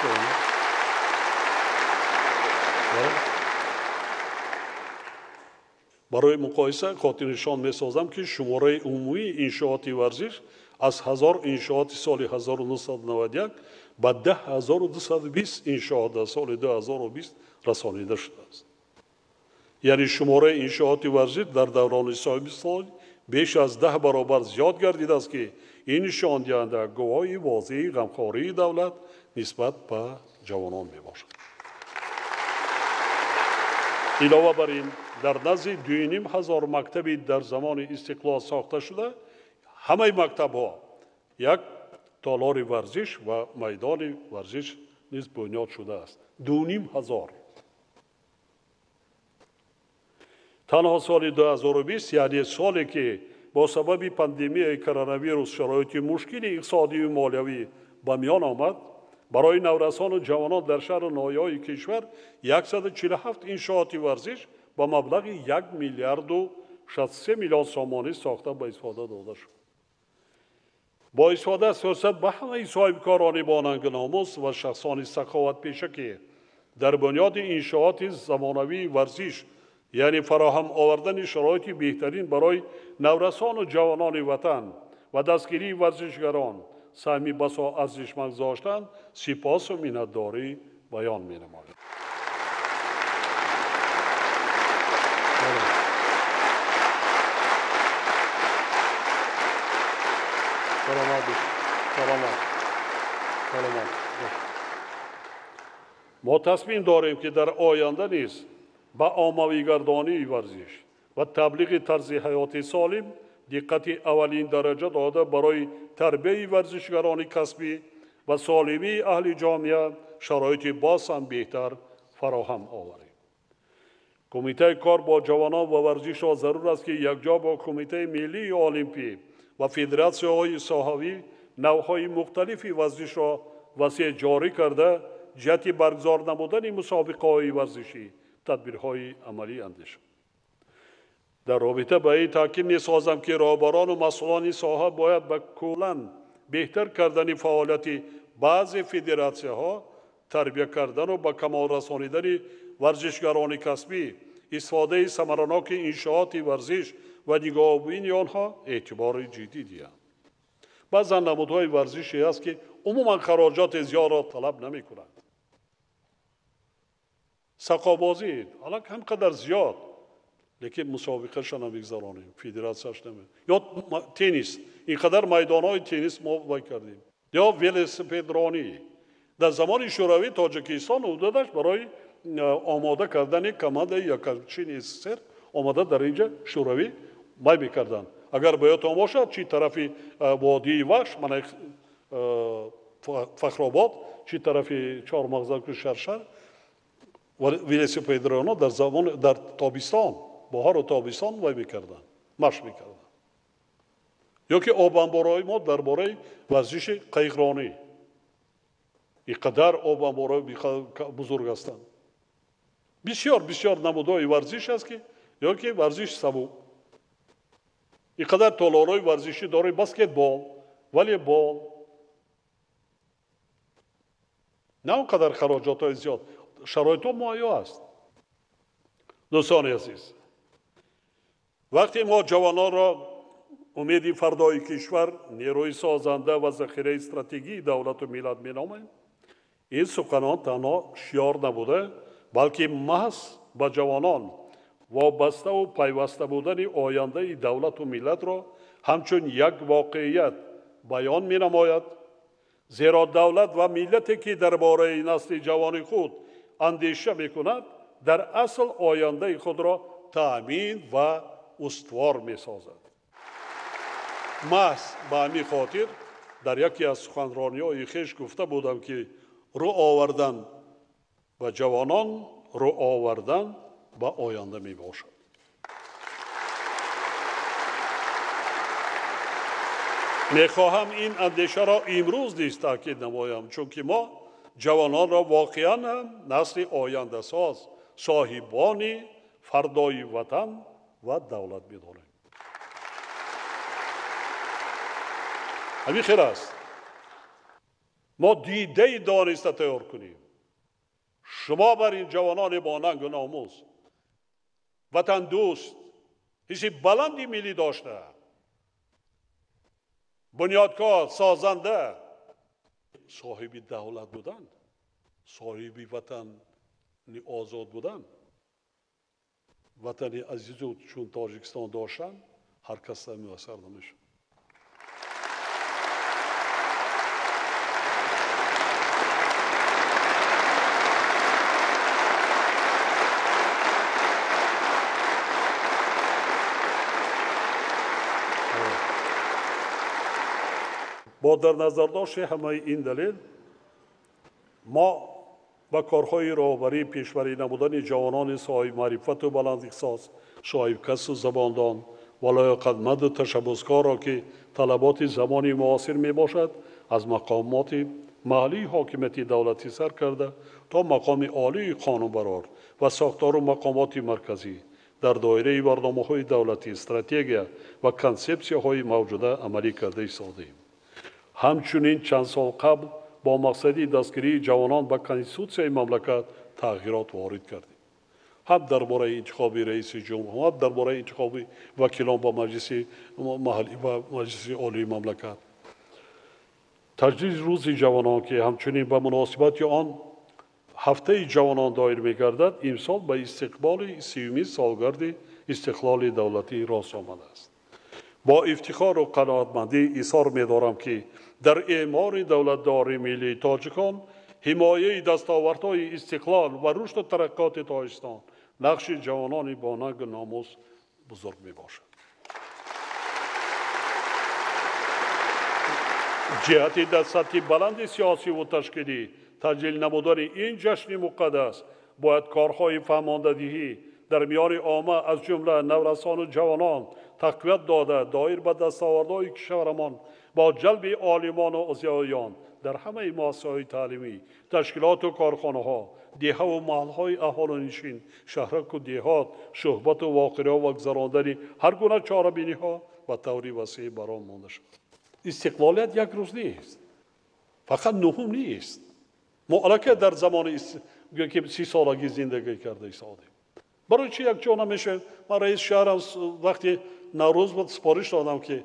Барои муқоиса хотирнишон месозам, ки шумораи умумии иншооти варзиш аз 1000 иншооти соли 1991 ба 10220 иншоот дар соли 2020 расонида шудааст. Яъне шумораи иншооти варзиш дар даврони соҳибистиқлолӣ беш аз 10 баробар зиёд гардидааст, ки ин нишондиҳанда гувоҳи возеҳи ғамхории давлат нисбат ба ҷавонон мебошад. Илова бар ин, дар назди 2500 мактаби дар замони истиқлол сохта шуда, ҳамаи мактабҳо як толори варзиш ва майдони варзиш низ бунёд шудааст. 2500. Танҳо соли 2020, яъне соле, ки бо сабаби пандемияи коронавирус шароити мушкили иқтисодию молиявӣ ба миён омад, барои наврасону ҷавонон дар шаҳру ноҳияҳои кишвар 147 иншооти варзиш ба маблағи 1 миллиарду 63 миллион сомонӣ сохта ба истифода дода шуд. Бо истифода аз фурсат ба ҳамаи соҳибкорони бонангу номус ва шахсони саховатпеша, ки дар бунёди иншооти замонавии варзиш, яъне фароҳам овардани шароити беҳтарин барои наврасону ҷавонони ватан ва дастгирии варзишгарон саҳми басо арзишманд гузоштанд, сипосу миннатдорӣ баён менамояд. Мо тасмим дорем, ки дар оянда низ ба оммавигардонии варзиш ва таблиғи тарзи ҳаёти солим диққати аввалин дараҷа дода, барои тарбияи варзишгарони касбӣ ва солимии аҳли ҷомеа шароити боз ҳам беҳтар фароҳам оварем. Кумитаи кор бо ҷавонон ва варзишро зарур аст, ки якҷо бо Кумитаи миллии олимпӣ ва федератсияҳои соҳавӣ навъҳои мухталифи варзишро васеъ ҷорӣ карда, ҷиҳати баргузор намудани мусобиқаҳои варзишӣ тадбирҳои амалӣ андешад. Дар робита ба ин таъкид месозам, ки роҳбарону масъулони соҳа бояд ба куллан беҳтар кардани фаъолияти баъзе федератсияҳо, тарбия кардану ба камол расонидани варзишгарони касбӣ, истифодаи самараноки иншооти варзиш ва нигоҳубини онҳо эътибори ҷиддӣ диҳанд. Баъзан намудҳои варзише ҳаст, ки умуман хароҷоти зиёдро талаб намекунанд. Сақобозӣ алак ҳам қадар зиёд, лекин мусобиқаша намегзаронем, федератсияш наме. Ё теннис, ин қадар майдонҳои теннис мо вай кардем. Ё велосипедронӣ. Дар замони Шӯравӣ Тоҷикистон ҳудудаш барои омода кардани командаи якчини СССР омада дар инҷа Шӯравӣ май мекарданд. Агар ба ёдтон бошад, чи тарафи водии Вахш, мана Фахробод, чи тарафи Чормағзаку Шаршар, велосипедроно дар замон дар тобистон, баҳору тобистон вай мекарданд, машқ мекарданд. Ё ки обанборҳои мо дар бораи варзиши қайиқронӣ. Ин қадар обанборҳои бузург ҳастанд. Бисёр бисёр намудҳои варзиш аст, ки ё ки варзиши сабук. Ин қадар толорҳои варзишӣ дорем, баскетбол, волейбол. На он қадар хароҷотҳои зиёд, шароитҳо муҳайё аст. Дӯстони азиз, вақте мо ҷавононро умеди фардои кишвар, нерӯи созанда ва захираи стратегии давлату миллат меномем, ин суханон танҳо шиёр набуда, балки маҳз ба ҷавонон вобаставу пайваста будани ояндаи давлату миллатро ҳамчун як воқеият баён менамояд. Зеро давлат ва миллате, ки дар бораи насли ҷавони худ андеша мекунад, дар асл ояндаи худро таъмин ва устувор месозад. Маҳз ба ҳамин хотир дар яке аз суханрониҳои хеш гуфта будам, ки рӯ овардан ба ҷавонон, рӯ овардан ба оянда мебошад. Мехоҳам ин андешаро имрӯз низ таъкид намоям, чунки мо ҷавононро воқеан ҳам насли ояндасоз, соҳибони фардои ватан ва давлат медонем. Ҳамин хел аст. Мо дидаи дониста тайёр кунем. Шумо бар ин ҷавонони бо нангу номус, ватандӯст, ҳисси баланди миллӣ дошта, бунёдкор, созанда, соҳиби давлат будан, соҳиби ватани озод будан, ватани азизу чун Тоҷикистон доштан, ҳар кас муяссар намешавад. Бо дар назардошти ҳамаи ин далел мо ба корҳои роҳбарии пешбарӣ намудани ҷавонони соҳибмаърифату баландихсос, соҳибкасу забондон ва лоёқатманду ташаббускорро, ки талаботи замони муосир мебошад, аз мақомоти маҳаллии ҳокимияти давлатӣ сар карда то мақоми олии қонунбарор ва сохтору мақомоти марказӣ дар доираи барномаҳои давлатӣ, стратегия ва консепсияҳои мавҷуда амалӣ карда истодаем. Ҳамчунин чанд сол қабл бо мақсади дастгирии ҷавонон ба конститутсияи мамлакат тағйирот ворид кардем. Ҳам дар бораи интихоби раиси ҷумҳур, ҳам дар бораи интихоби вакилон ба маҷлиси маҳаллӣ ва маҷлиси олии мамлакат. Таҷдиди рӯзи ҷавонон, ки ҳамчунин ба муносибати он ҳафтаи ҷавонон доир мегардад, имсол ба истиқболи 30-умин солгарди истиқлоли давлатӣ рост омадааст. Бо ифтихору қаноатмандӣ изҳор медорам, ки дар эъмори давлатдории миллии тоҷикон, ҳимояи дастовардҳои истиқлол ва рушду тараққиёти Тоҷикистон нақши ҷавонони бо нангу номус бузург мебошад. Ҷиҳати дар сатҳи баланди сиёсиву ташкилӣ таҷлил намудани ин ҷашни муқаддас бояд корҳои фаҳмондадиҳӣ Дар миёни омма аз ҷумла наврасону ҷавонон тақвият дода, доир ба дастовардҳои кишварамон бо ҷалби олимону зиёиён дар ҳамаи муассисаҳои таълимӣ, ташкилоту корхонаҳо, деҳаву маҳалҳои аҳолинишин, шаҳраку деҳот, суҳбату воқеаҳо ва гузарондани ҳар гуна чорабиниҳо ба таври васеъ бар он монда шуд. Истиқлолият як рӯз нест, фақат нуҳум нест. Мо аллакай дар замони ки 30 солагӣ зиндагӣ карда истодем. Барои чи якҷо намешавем? Ман раиси шаҳрам, вақти Наврӯз буд, супориш додам, ки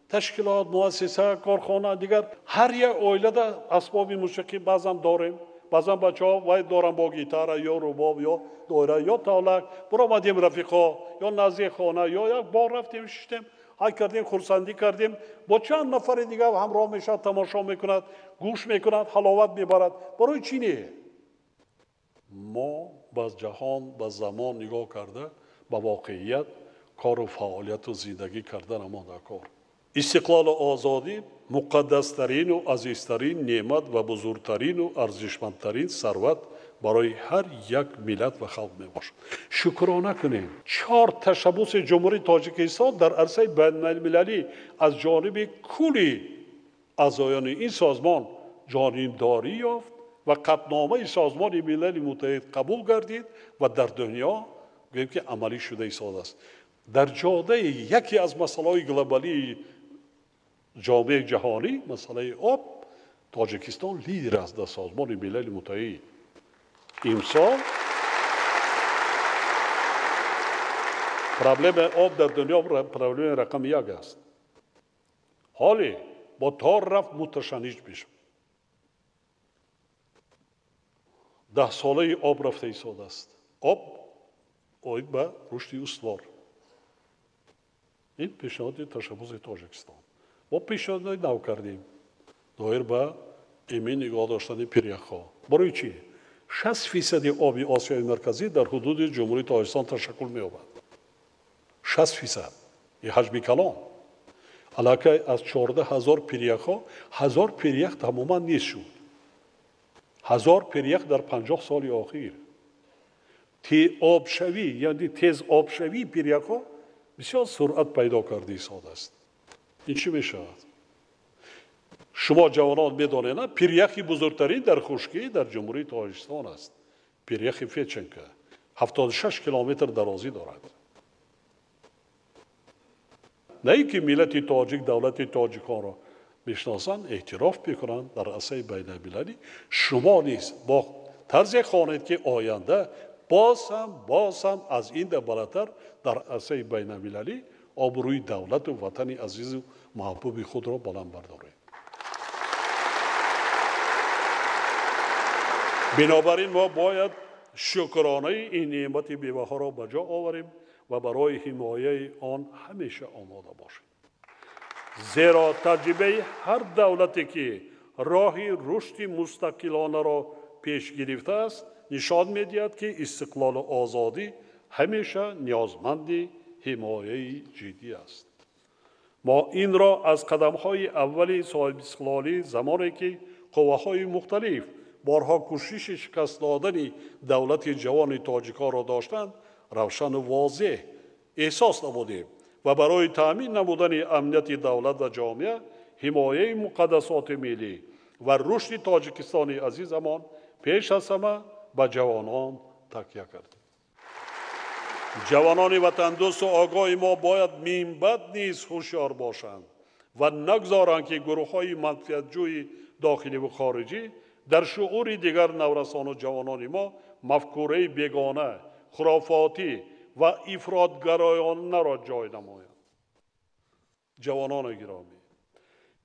ташкилот, муассиса, корхона, дигар ҳар як оилада асбоби мусиқӣ баъзан дорем, баъзан бачаҳо вай дорам бо гитара ё рубоб ё доира ё тавлак. Биромадем, рафиқо, ё назди хона, ё як бор рафтем, шиштем, ҳай кардем, хурсандӣ кардем. Бо чанд нафари дигар ҳамроҳ мешавад, тамошо мекунад, гӯш мекунад, ҳаловат мебарад. Барои чӣ не? Мо ба ҷаҳон, ба замон нигоҳ карда, ба воқеият кору фаъолияту зиндагӣ карданамон дар кор. Истиқлолу озодӣ муқаддастарину азизтарин неъмат ва бузургтарину арзишмандтарин сарват барои ҳар як миллат ва халқ мебошад. Шукрона кунем, чор ташаббуси Ҷумҳурии Тоҷикистон дар арсаи байналмилалӣ аз ҷониби кулли аъзоёни ин созмон ҷонибдорӣ ёфт ва қатъномаи Созмони Милали Муттаҳид қабул гардид ва дар дунё гӯем ки амалӣ шуда истодааст. Дар ҷодаи яке аз масъалаҳои глобалии ҷомеаи ҷаҳонӣ, масъалаи об, Тоҷикистон лидер аст дар Созмони Милали Муттаҳид. Имсол проблемаи об дар дунё проблемаи рақами як аст. Ҳоле бо тор рафт муташанниҷ мешавад. 10 солаи об рафта истодааст. Об оид ба рушди устувор, ин пешниҳоди ташаббуси Тоҷикистон. Мо пешниҳодҳои нав кардем доир ба эмин нигоҳ доштани пиряхҳо. Барои чӣ? 60 фисади оби Осиёи Марказӣ дар ҳудуди Ҷумҳурии Тоҷикистон ташаккул меёбад. 60 фисад, ин ҳаҷми калон. Аллакай аз 14 000 пиряхҳо 1000 пирях тамоман нест шуд. 1000 пирях дар 50 соли охир. Обшавӣ, яъне тез обшавии пиряхҳо бисёр суръат пайдо карда истодааст. Ин чӣ мешавад? Шумо ҷавонон медонед, пиряхи бузургтарин дар хушкӣ дар Ҷумҳурии Тоҷикистон аст. Пиряхи Федченко 76 километр дарозӣ дорад. На ин ки миллати тоҷик, давлати тоҷиконро мешиносанд, эътироф мекунанд дар арсаи байналмилалӣ. Шумо низ бо тарзе хонед, ки оянда боз ҳам аз ин да баландтар дар арсаи байналмилалӣ обрӯи давлату ватани азизу маҳбуби худро баланд бардоред. Бинобар ин мо бояд шукронаи ин неъмати бебаҳоро ба ҷо оварем ва барои ҳимояи он ҳамеша омода бошем, зеро таҷрибаи ҳар давлате, ки роҳи рушди мустақилонаро пеш гирифтааст, нишон медиҳад, ки истиқлолу озодӣ ҳамеша ниёзманди ҳимояи ҷиддӣ аст. Мо инро аз қадамҳои аввали соҳибистиқлолӣ, замоне ки қувваҳои мухталиф борҳо кӯшиши шикаст додани давлати ҷавони тоҷиконро доштанд, равшану возеҳ эҳсос намудем ва барои таъмин намудани амнияти давлат ва ҷомеа, ҳимояи муқаддасоти миллӣ ва рушди Тоҷикистони азизамон пеш аз ҳама ба ҷавонон такя кардем. Ҷавонони ватандӯсту огоҳи мо бояд минбаъд низ ҳушёр бошанд ва нагузоранд, ки гурӯҳҳои манфиатҷӯи дохиливу хориҷӣ дар шуъури дигар наврасону ҷавонони мо мафкураи бегона, хурофотӣ ва ифротгароёнаро ҷой намоянд. Ҷавонони гиромӣ,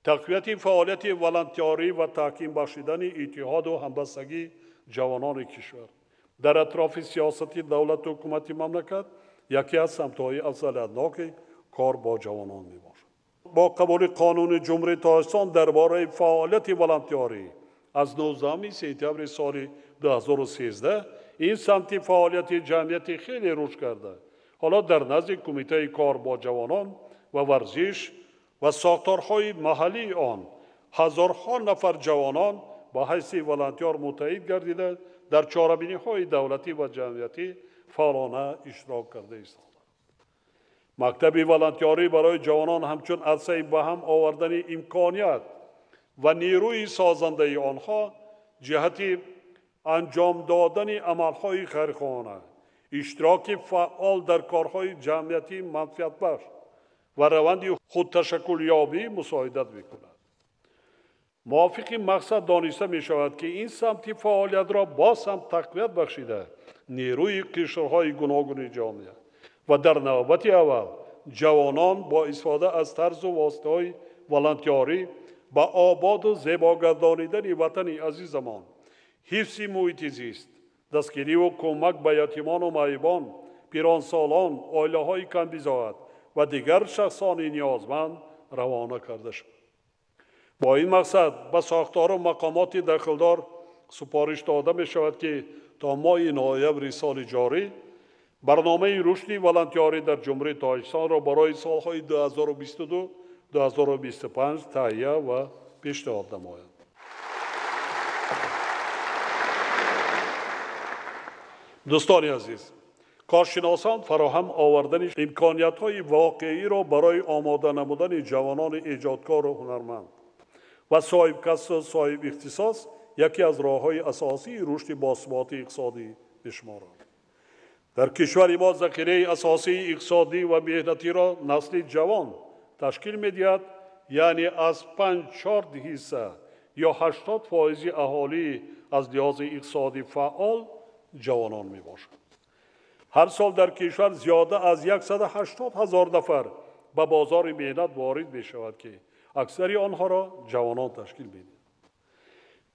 тақвияти фаъолияти волонтёрӣ ва таҳким бахшидани иттиҳоду ҳамбастагии ҷавонони кишвар дар атрофи сиёсати давлату ҳукумати мамлакат яке аз самтҳои афзалиятноки кор бо ҷавонон мебошад. Бо қабули Қонуни Ҷумҳурии Тоҷикистон дар бораи фаъолияти волонтёрӣ аз 19 сентябри соли 2013 ин самти фаъолияти ҷамъиятӣ хеле рушд карда, ҳоло дар назди Кумитаи кор бо ҷавонон ва варзиш ва сохторҳои маҳаллии он ҳазорҳо нафар ҷавонон ба ҳайси волонтёр мутаъид гардида, дар чорабиниҳои давлатӣ ва ҷамъиятӣ фаъолона иштирок карда истодаанд. Мактаби волонтёрӣ барои ҷавонон ҳамчун арсаи ба ҳам овардани имконият ва нерӯи созандаи онҳо ҷиҳати анҷом додани амалҳои хайрхоҳона, иштироки фаъол дар корҳои ҷамъиятии манфиатбахш ва раванди худташаккулёбӣ мусоидат мекунад. Мувофиқи мақсад дониста мешавад, ки ин самти фаъолиятро боз ҳам тақвият бахшида нерӯи қишрҳои гуногуни ҷомеа ва дар навбати аввал ҷавонон бо истифода аз тарзу воситаҳои волонтёрӣ ба ободу зебогардонидани ватани азизамон, ҳифзи муҳити зист, дастгириву кӯмак ба ятимону маъюбон, пиронсолон, оилаҳои камбизоат ва дигар шахсони ниёзманд равона карда шуд. Бо ин мақсад ба сохтору мақомоти дахлдор супориш дода мешавад, ки то моҳи ноябри соли ҷорӣ барномаи рушди волонтёрӣ дар Ҷумҳурии Тоҷикистонро барои солҳои 2022-2025 таҳия ва пешниҳод намоянд. Дӯстони азиз, коршиносон фароҳам овардани имкониятҳои воқеиро барои омода намудани ҷавонони эҷодкору ҳунарманд ва соҳибкасбу соҳибихтисос яке аз роҳҳои асосии рушди босуботи иқтисодӣ мешуморанд. Дар кишвари мо захираи асосии иқтисодӣ ва меҳнатиро насли ҷавон ташкил медиҳад, яъне аз 5-4 ҳисса ё 80% аҳолӣ аз лиҳози иқтисодӣ фаъол ҷавонон мебошанд. Ҳар сол дар кишвар зиёда аз 180 ҳазор нафар ба бозори меҳнат ворид мешавад, ки аксари онҳоро ҷавонон ташкил медиҳанд.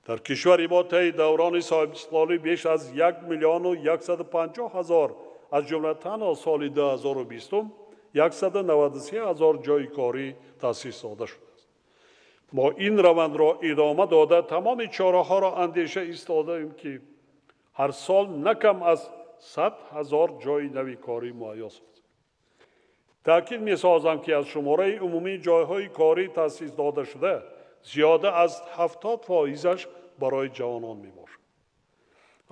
Дар кишвари мо таи даврони соҳибистиқлолӣ беш аз 1 150 000, аз ҷумла танҳо соли 2020 193 ҳазор ҷойи корӣ таъсис дода шудааст. Мо ин равандро идома дода тамоми чораҳоро андеша истодаем, ки ҳар сол на кам аз 100 ҳазор ҷойи нави корӣ муҳайё созем. Таъкид месозам, ки аз шумораи умумии ҷойҳои корӣ таъсис дода шуда зиёда аз 70%-аш барои ҷавонон мебошад.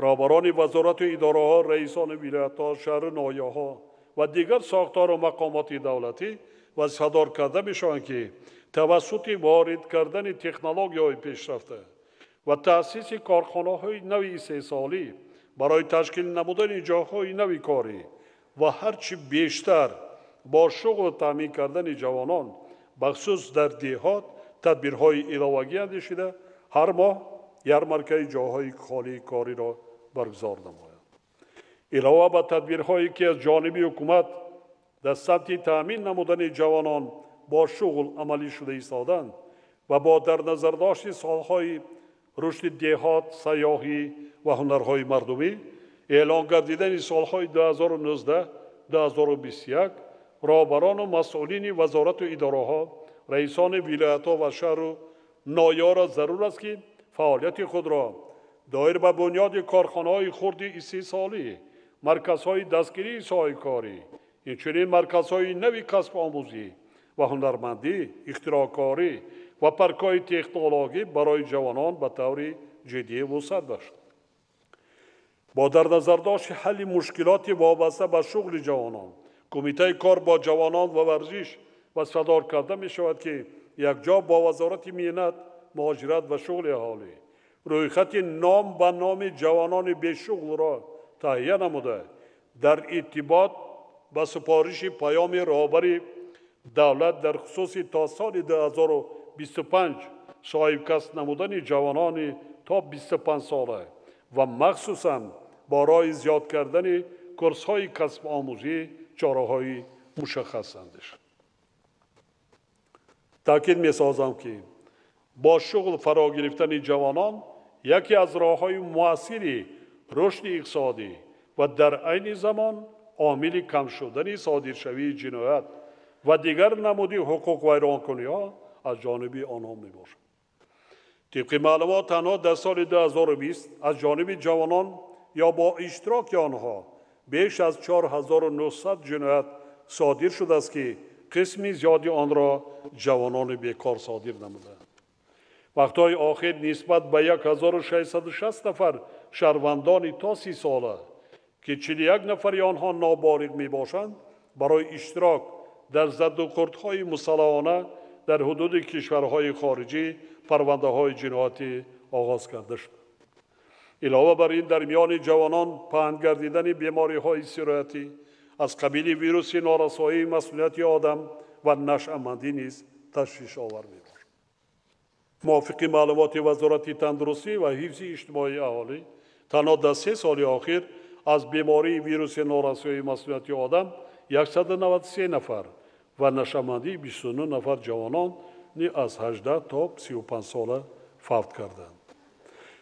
Роҳбарони вазорату идораҳо, раисони вилоятҳо, шаҳру ноҳияҳо ва дигар сохтору мақомоти давлатӣ вазифадор карда мешаванд, ки тавассути ворид кардани технологияҳои пешрафта ва таъсиси корхонаҳои нави истеҳсолӣ барои ташкил намудани ҷойҳои нави корӣ ва ҳарчи бештар бо шуғлу таъмин кардани ҷавонон, бахусус дар деҳот, тадбирҳои иловагӣ андешида ҳар моҳ ярмаркаи ҷойҳои холии кориро баргузор намоянд. Илова ба тадбирҳое, ки аз ҷониби ҳукумат дар самти таъмин намудани ҷавонон бо шуғл амалӣ шуда истоданд ва бо дар назардошти солҳои рушди деҳот, сайёҳӣ ва ҳунарҳои мардумӣ, эълон гардидани солҳои 2019-2021 роҳбарону масъулини вазорату идораҳо, раисони вилоятҳо ва шаҳру ноҳияҳоро зарур аст, ки фаъолияти худро доир ба бунёди корхонаҳои хурди истеҳсолӣ, марказҳои дастгирии соҳибкорӣ, инчунин марказҳои нави касбомӯзӣ ва ҳунармандӣ, ихтироъкорӣ ва паркҳои технологӣ барои ҷавонон ба таври ҷиддӣ вусъат бахшад. Бо дар назардошти ҳалли мушкилоти вобаста ба шуғли ҷавонон, Кумитаи кор бо ҷавонон ва варзиш вазифадор карда мешавад, ки якҷо бо Вазорати меҳнат, муҳоҷират ва шуғли аҳолӣ рӯйхати ном ба номи ҷавонони бешуғлро таҳия намуда, дар иртибот ба супориши паёми роҳбари давлат дар хусуси то соли 2025 соҳибкасб намудани ҷавонони то 25 сола ва махсусан бо роҳи зиёд кардани курсҳои касбомӯзӣ чораҳои мушаххас андешад. Таъкид месозам, ки бо шуғл фаро гирифтани ҷавонон яке аз роҳҳои муассири рушди иқтисодӣ ва дар айни замон омили кам шудани содиршавии ҷиноят ва дигар намуди ҳуқуқвайронкуниҳо аз ҷониби онҳо мебошад. Тибқи маълумот, танҳо дар соли 2020 аз ҷониби ҷавонон ё бо иштироки онҳо беш аз 4900 ҷиноят содир шудааст, ки қисми зиёди онро ҷавонони бекор содир намуданд. Вақтҳои охир нисбат ба 1660 нафар шаҳрвандони то 30 сола ки 41 нафари онҳо ноболиғ мебошанд, барои иштирок дар задухӯрдҳои мусаллаҳона дар ҳудуди кишварҳои хориҷӣ парвандаҳои ҷиноятӣ оғоз карда шуд. Илова бар ин, дар миёни ҷавонон паҳн гардидани бемориҳои сироятӣ аз қабили вируси норасоии масунияти одам ва нашъамандӣ низ ташвишовар мебошад. Мувофиқи маълумоти Вазорати тандурустӣ ва ҳифзи иҷтимоии аҳолӣ, танҳо дар 3 соли охир аз бемории вируси норасоии масунияти одам 193 нафар ва нашъамандии 29 нафар ҷавонони аз 18 то 35 сола фавт карданд.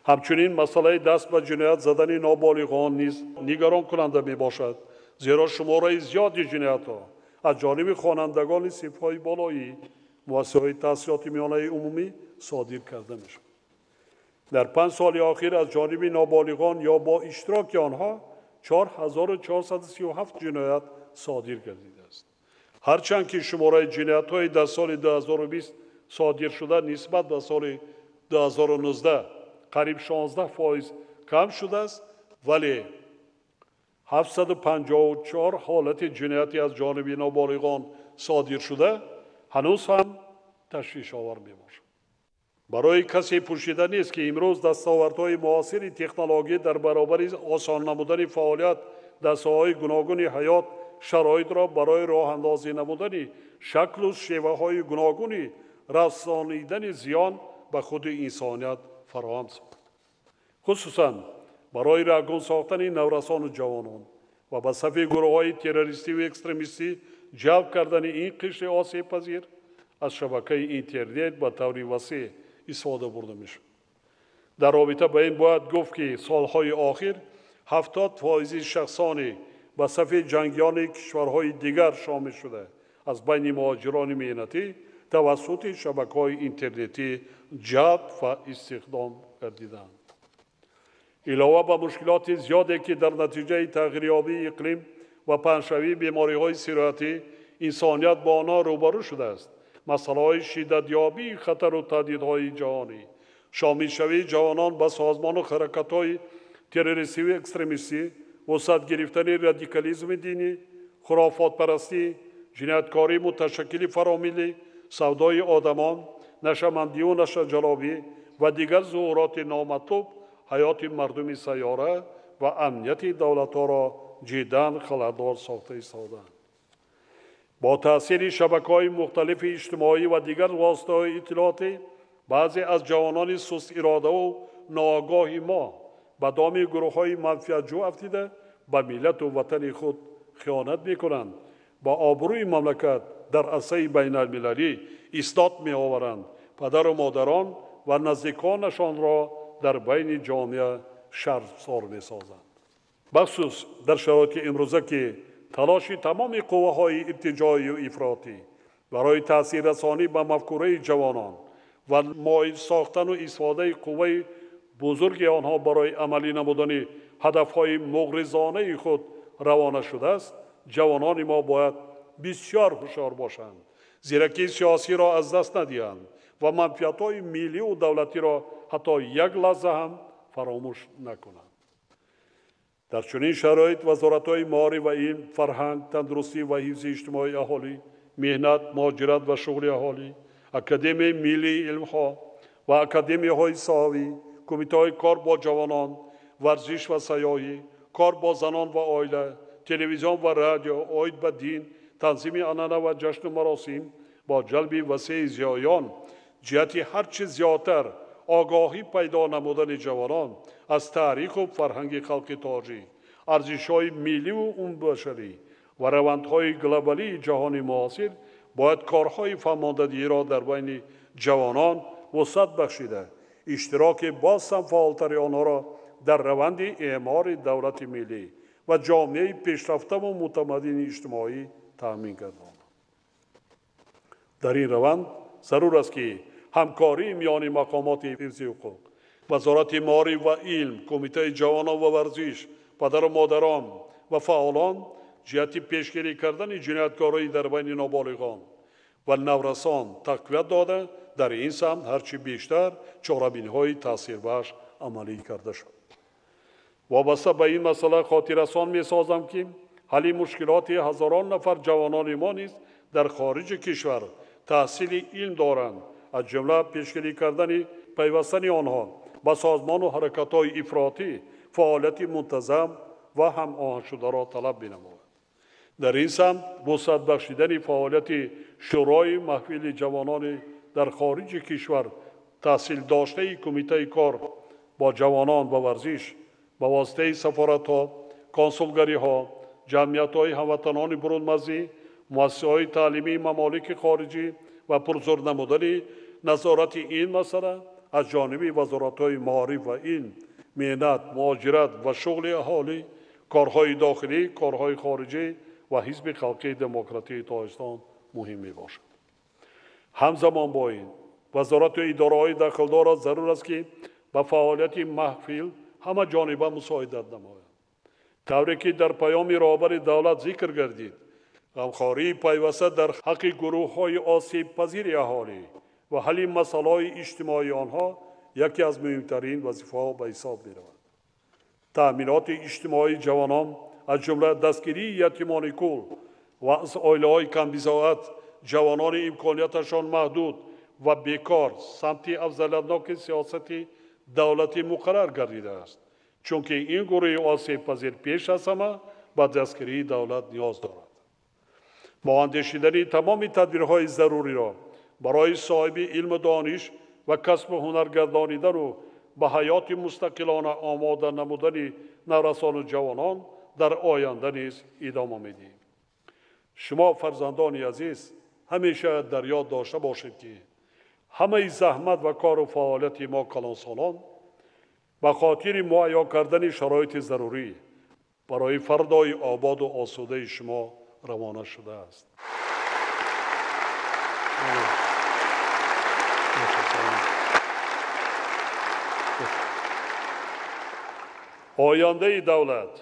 Ҳамчунин масъалаи даст ба ҷиноят задани ноболиғон низ нигаронкунанда мебошад, зеро шумораи зиёди ҷиноятҳо аз ҷониби хонандагони синфҳои болоӣ, муассисаҳои таҳсилоти миёнаи умумӣ содир карда мешавад. Дар 5 соли охир аз ҷониби ноболиғон ё бо иштироки онҳо 4437 ҷиноят содир гардидааст. Ҳарчанд ки шумораи ҷиноятҳои дар соли 2020 содир шуда нисбат ба соли 2019 қариб 16% кам шудааст, вале 754 ҳолати ҷиноятӣ аз ҷониби ноболиғон содир шуда ҳанӯз ҳам ташвишовар мебошад. Барои касе пӯшида нест, ки имрӯз дастовардҳои муосири технологӣ дар баробари осон намудани фаъолият дар соҳаҳои гуногуни ҳаёт шароитро барои роҳандозӣ намудани шаклу шеваҳои гуногуни расонидани зиён ба худи инсоният фароҳам сохт. Хусусан барои рағгун сохтани наврасону ҷавонон ва ба сафи гурӯҳҳои террористиву экстремистӣ ҷалб кардани ин қишри осебпазир аз шабакаи интернет ба таври васеъ истифода бурда мешавад. Дар робита ба ин бояд гуфт, ки солҳои охир 70% шахсоне ба сафи ҷангиёни кишварҳои дигар шомил шуда аз байни муҳоҷирони меҳнатӣ тавассути шабакаҳои интернетӣ ҷалб ва истихдом гардиданд. Илова ба мушкилоти зиёде, ки дар натиҷаи тағйирёбии иқлим ва паҳншавии бемориҳои сироятӣ инсоният бо онҳо рӯбарӯ шудааст, масъалаҳои шиддатёбии хатару таҳдидҳои ҷаҳонӣ, шомилшавии ҷавонон ба созмону ҳаракатҳои террористиву экстремистӣ, вусъат гирифтани радикализми динӣ, хурофотпарастӣ, ҷинояткории муташаккили фаромиллӣ, савдои одамон, нашъамандиву нашъаҷалобӣ ва дигар зуҳуроти номатлуб ҳаёти мардуми сайёра ва амнияти давлатҳоро ҷиддан халалдор сохта истодаанд. Бо таъсири шабакаҳои мухталифи иҷтимоӣ ва дигар воситаҳои иттилоотӣ баъзе аз ҷавонони сустиродаву ноогоҳи мо ба доми гурӯҳҳои манфиатҷӯ афтида ба миллату ватани худ хиёнат мекунанд, ба обрӯи мамлакат дар арсаи байналмилалӣ ислот меоваранд, падару модарон ва наздиконашонро дар байни ҷомеа шармсор месозанд. Бахусус дар шароити имрӯза, ки талоши тамоми қувваҳои иртиҷоию ифротӣ барои таъсиррасонӣ ба мафкураи ҷавонон ва моил сохтану истифодаи қувваи бузурги онҳо барои амалӣ намудани ҳадафҳои муғризонаи худ равона шудааст, ҷавонони мо бояд бисёр ҳушёр бошанд, зиракии сиёсиро аз даст надиҳанд ва манфиатҳои миллию давлатиро ҳатто як лаҳза ҳам фаромӯш накунанд. Дар чунин шароит вазоратҳои маориф ва илм, фарҳанг, тандурустӣ ва ҳифзи иҷтимоии аҳолӣ, меҳнат, муҳоҷират ва шуғли аҳолӣ, Академияи миллии илмҳо ва академияҳои соҳавӣ, кумитаҳои кор бо ҷавонон, варзиш ва сайёҳӣ, кор бо занон ва оила, телевизион ва радио, оид ба дин, танзими анъана ва ҷашну маросим бо ҷалби васеи зиёён ҷиҳати ҳарчи зиёдтар огоҳӣ пайдо намудани ҷавонон аз таъриху фарҳанги халқи тоҷик, арзишҳои милливу умумбашарӣ ва равандҳои глобалии ҷаҳони муосир бояд корҳои фаҳмондадиҳиро дар байни ҷавонон вусъат бахшида, иштироки боз ҳам фаъолтари онҳоро дар раванди эъмори давлати миллӣ ва ҷомеаи пешрафтаву мутамаддини иҷтимоӣ таъмин гардонанд. Дар ин раванд зарур аст, ки ҳамкории миёни мақомоти ҳифзи ҳуқуқ, Вазорати маориф ва илм, Кумитаи ҷавонон ва варзиш, падару модарон ва фаъолон ҷиҳати пешгирӣ кардани ҷинояткории дар байни ноболиғон ва наврасон тақвият дода, дар ин самт ҳарчи бештар чорабиниҳои таъсирбахш амалӣ карда шавад. Вобаста ба ин масъала хотиррасон месозам, ки ҳалли мушкилоти ҳазорон нафар ҷавонони мо низ дар хориҷи кишвар таҳсили илм доранд, аз ҷумла пешгирӣ кардани пайвастани онҳо ба созмону ҳаракатҳои ифротӣ фаъолияти мунтазам ва ҳамоҳангшударо талаб менамояд. Дар ин самт вусъат бахшидани фаъолияти Шӯрои маҳфили ҷавонони дар хориҷи кишвар таҳсил доштаи Кумитаи кор бо ҷавонон ва варзиш ба воситаи сафоратҳо, консулгариҳо, ҷамъиятҳои ҳамватанони бурунмарзӣ, муассисаҳои таълимии мамолики хориҷӣ ва пурзур намудани назорати ин масъала аз ҷониби вазоратҳои маориф ва илм, меҳнат, муҳоҷират ва шуғли аҳолӣ, корҳои дохилӣ, корҳои хориҷӣ ва Ҳизби халқии демократии Тоҷикистон муҳим мебошад. Ҳамзамон бо ин, вазорату идораҳои дахлдорро зарур аст, ки ба фаъолияти маҳфил ҳама ҷониба мусоидат намоянд. Тавре ки дар паёми роҳбари давлат зикр гардид, ғамхории пайваста дар ҳаққи гурӯҳҳои осебпазири аҳолӣ ва ҳалли масъалаҳои иҷтимоии онҳо яке аз муҳимтарин вазифаҳо ба ҳисоб меравад. Таъминоти иҷтимоии ҷавонон, аз ҷумла дастгирии ятимони кул ва аз оилаҳои камбизоат, ҷавонони имконияташон маҳдуд ва бекор самти афзалиятноки сиёсати давлатӣ муқаррар гардидааст, чунки ин гурӯҳи осебпазир пеш аз ҳама ба дастгирии давлат ниёз дорад. Бо андешидани тамоми тадбирҳои заруриро барои соҳиби илму дониш ва касбу ҳунар гардонидану ба ҳаёти мустақилона омода намудани наврасону ҷавонон дар оянда низ идома медиҳем. Шумо фарзандони азиз ҳамеша дар ёд дошта бошед, ки ҳамаи заҳмат ва кору фаъолияти мо калонсолон ба хотири муҳайё кардани шароити зарурӣ барои фардои ободу осудаи шумо равона шудааст. Ояндаи давлат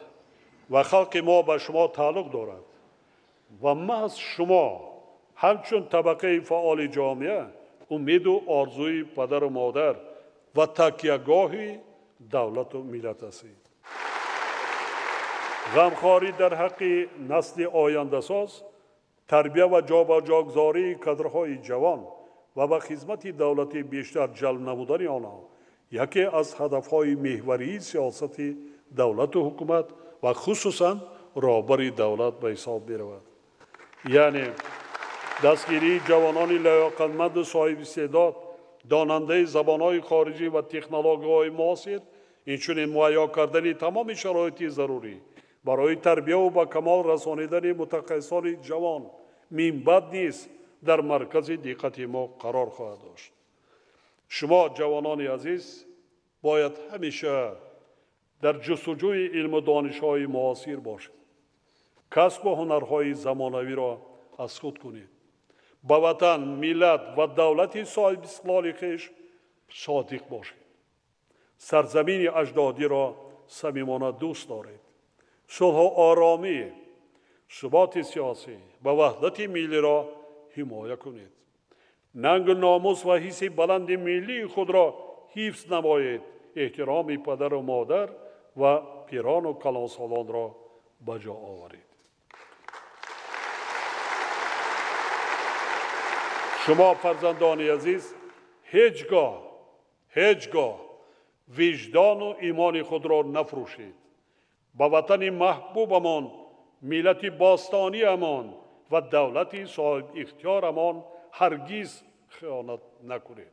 ва халқи мо ба шумо тааллуқ дорад ва маҳз шумо ҳамчун табақаи фаъоли ҷомеа умеду орзуи падару модар ва такягоҳи давлату миллат ҳастед. Ғамхорӣ дар ҳаққи насли ояндасоз, тарбия ва ҷобаҷогузории кадрҳои ҷавон ва ба хизмати давлатӣ бештар ҷалб намудани онҳо яке аз ҳадафҳои меҳварии сиёсати давлату ҳукумат ва хусусан роҳбари давлат ба ҳисоб меравад. Яъне дастгирии ҷавонони лаёқатманду соҳиби истеъдод, донандаи забонҳои хориҷӣ ва технологияҳои муосир, инчунин муҳайё кардани тамоми шароити зарурӣ барои тарбияву ба камол расонидани мутахассисони ҷавон минбаъд низ дар маркази диққати мо қарор хоҳад дошт. Шумо ҷавонони азиз бояд ҳамеша дар ҷустуҷӯи илму донишҳои муосир бошед, касбу ҳунарҳои замонавиро аз худ кунед, ба ватан, миллат ва давлати соҳибистиқлоли хеш содиқ бошед, сарзамини аҷдодиро самимона дӯст доред, сулҳу оромӣ, суботи сиёсӣ ва ваҳдати миллиро ҳимоя кунед, нангу номус ва ҳисси баланди миллии худро ҳифз намоед, эҳтироми падару модар ва пирону калонсолонро ба ҷо оваред. Шумо фарзандони азиз ҳеҷ гоҳ виҷдону имони худро нафрӯшед. Ба ватани маҳбубамон, миллати бостониамон ва давлати соҳибихтиёрамон ҳаргиз хиёнат накунед.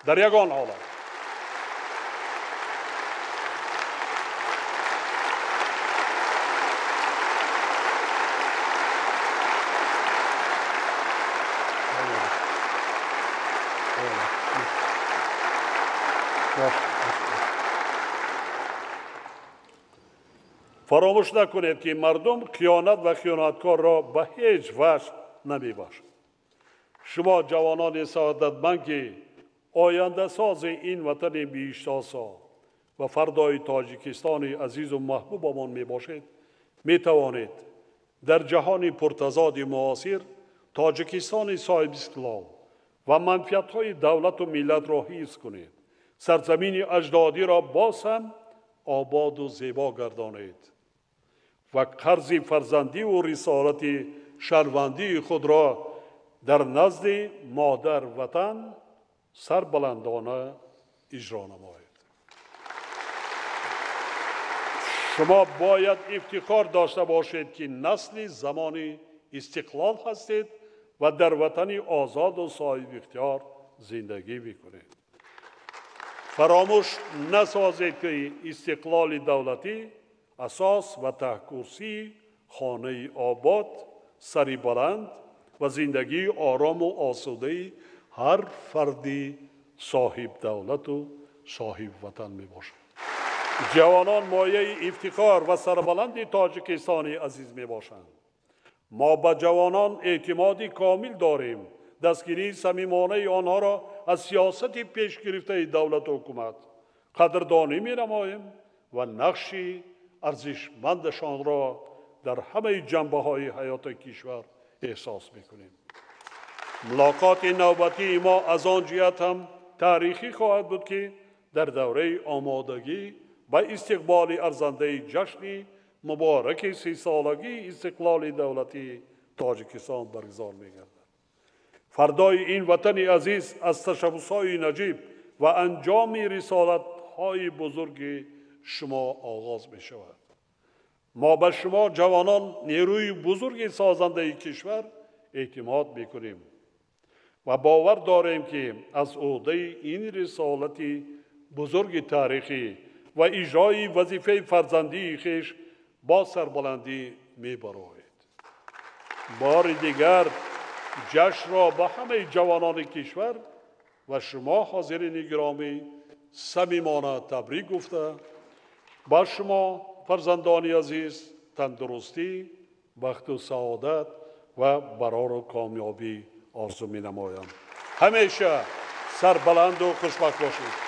Дар ягон ҳолат. Фаромӯш накунед, ки мардум хиёнат ва хиёнаткорро ба ҳеҷ ваҷҳ намебахшад. Шумо ҷавонони саодатманд, ки ояндасози ин ватани биҳиштосо ва фардои Тоҷикистони азизу маҳбубамон мебошед, метавонед дар ҷаҳони пуртазоди муосир Тоҷикистони соҳибистиқлол ва манфиатҳои давлату миллатро ҳифз кунед, сарзамини аҷдодиро боз ҳам ободу зебо гардонед ва қарзи фарзандиву рисолати шаҳрвандии худро дар назди модар ватан сарбаландона иҷро намоед. Шумо бояд ифтихор дошта бошед, ки насли замони истиқлол ҳастед ва дар ватани озоду соҳибихтиёр зиндагӣ мекунед. Фаромӯш насозед, ки истиқлоли давлатӣ асос ва таҳкурсии хонаи обод, сари баланд ва зиндагии орому осудаи ҳар фарди соҳибдавлату соҳибватан мебошад. Ҷавонон мояи ифтихор ва сарбаланди Тоҷикистони азиз мебошанд. Мо ба ҷавонон эътимоди комил дорем. Дастгирии самимонаи онҳоро аз сиёсати пешгирифтаи давлату ҳукумат қадрдонӣ менамоем ва нақши арзишмандашонро дар ҳамаи ҷанбаҳои ҳаёти кишвар эҳсос мекунем. Мулоқоти навбатии мо аз он ҷиҳат ҳам таърихӣ хоҳад буд, ки дар давраи омодагӣ ба истиқболи арзандаи ҷашни мубораки 30-солагии истиқлоли давлатии Тоҷикистон баргузор мегардад. Фардои ин ватани азиз аз ташаббусҳои наҷиб ва анҷоми рисолатҳои бузурги шумо оғоз мешавад. Мо ба шумо ҷавонон, нерӯи бузурги созандаи кишвар, эътимод мекунем ва бовар дорем, ки аз ӯҳдаи ин рисолати бузурги таърихӣ ва иҷрои вазифаи фарзандии хеш бо сарбаландӣ мебароед. Бори дигар ҷашнро ба ҳамаи ҷавонони кишвар ва шумо ҳозирини гиромӣ самимона табрик гуфта, ба шумо фарзандони азиз тандурустӣ, бахту саодат ва барору комёбӣ орзу менамоям. Ҳамеша сарбаланду хушбахт бошед.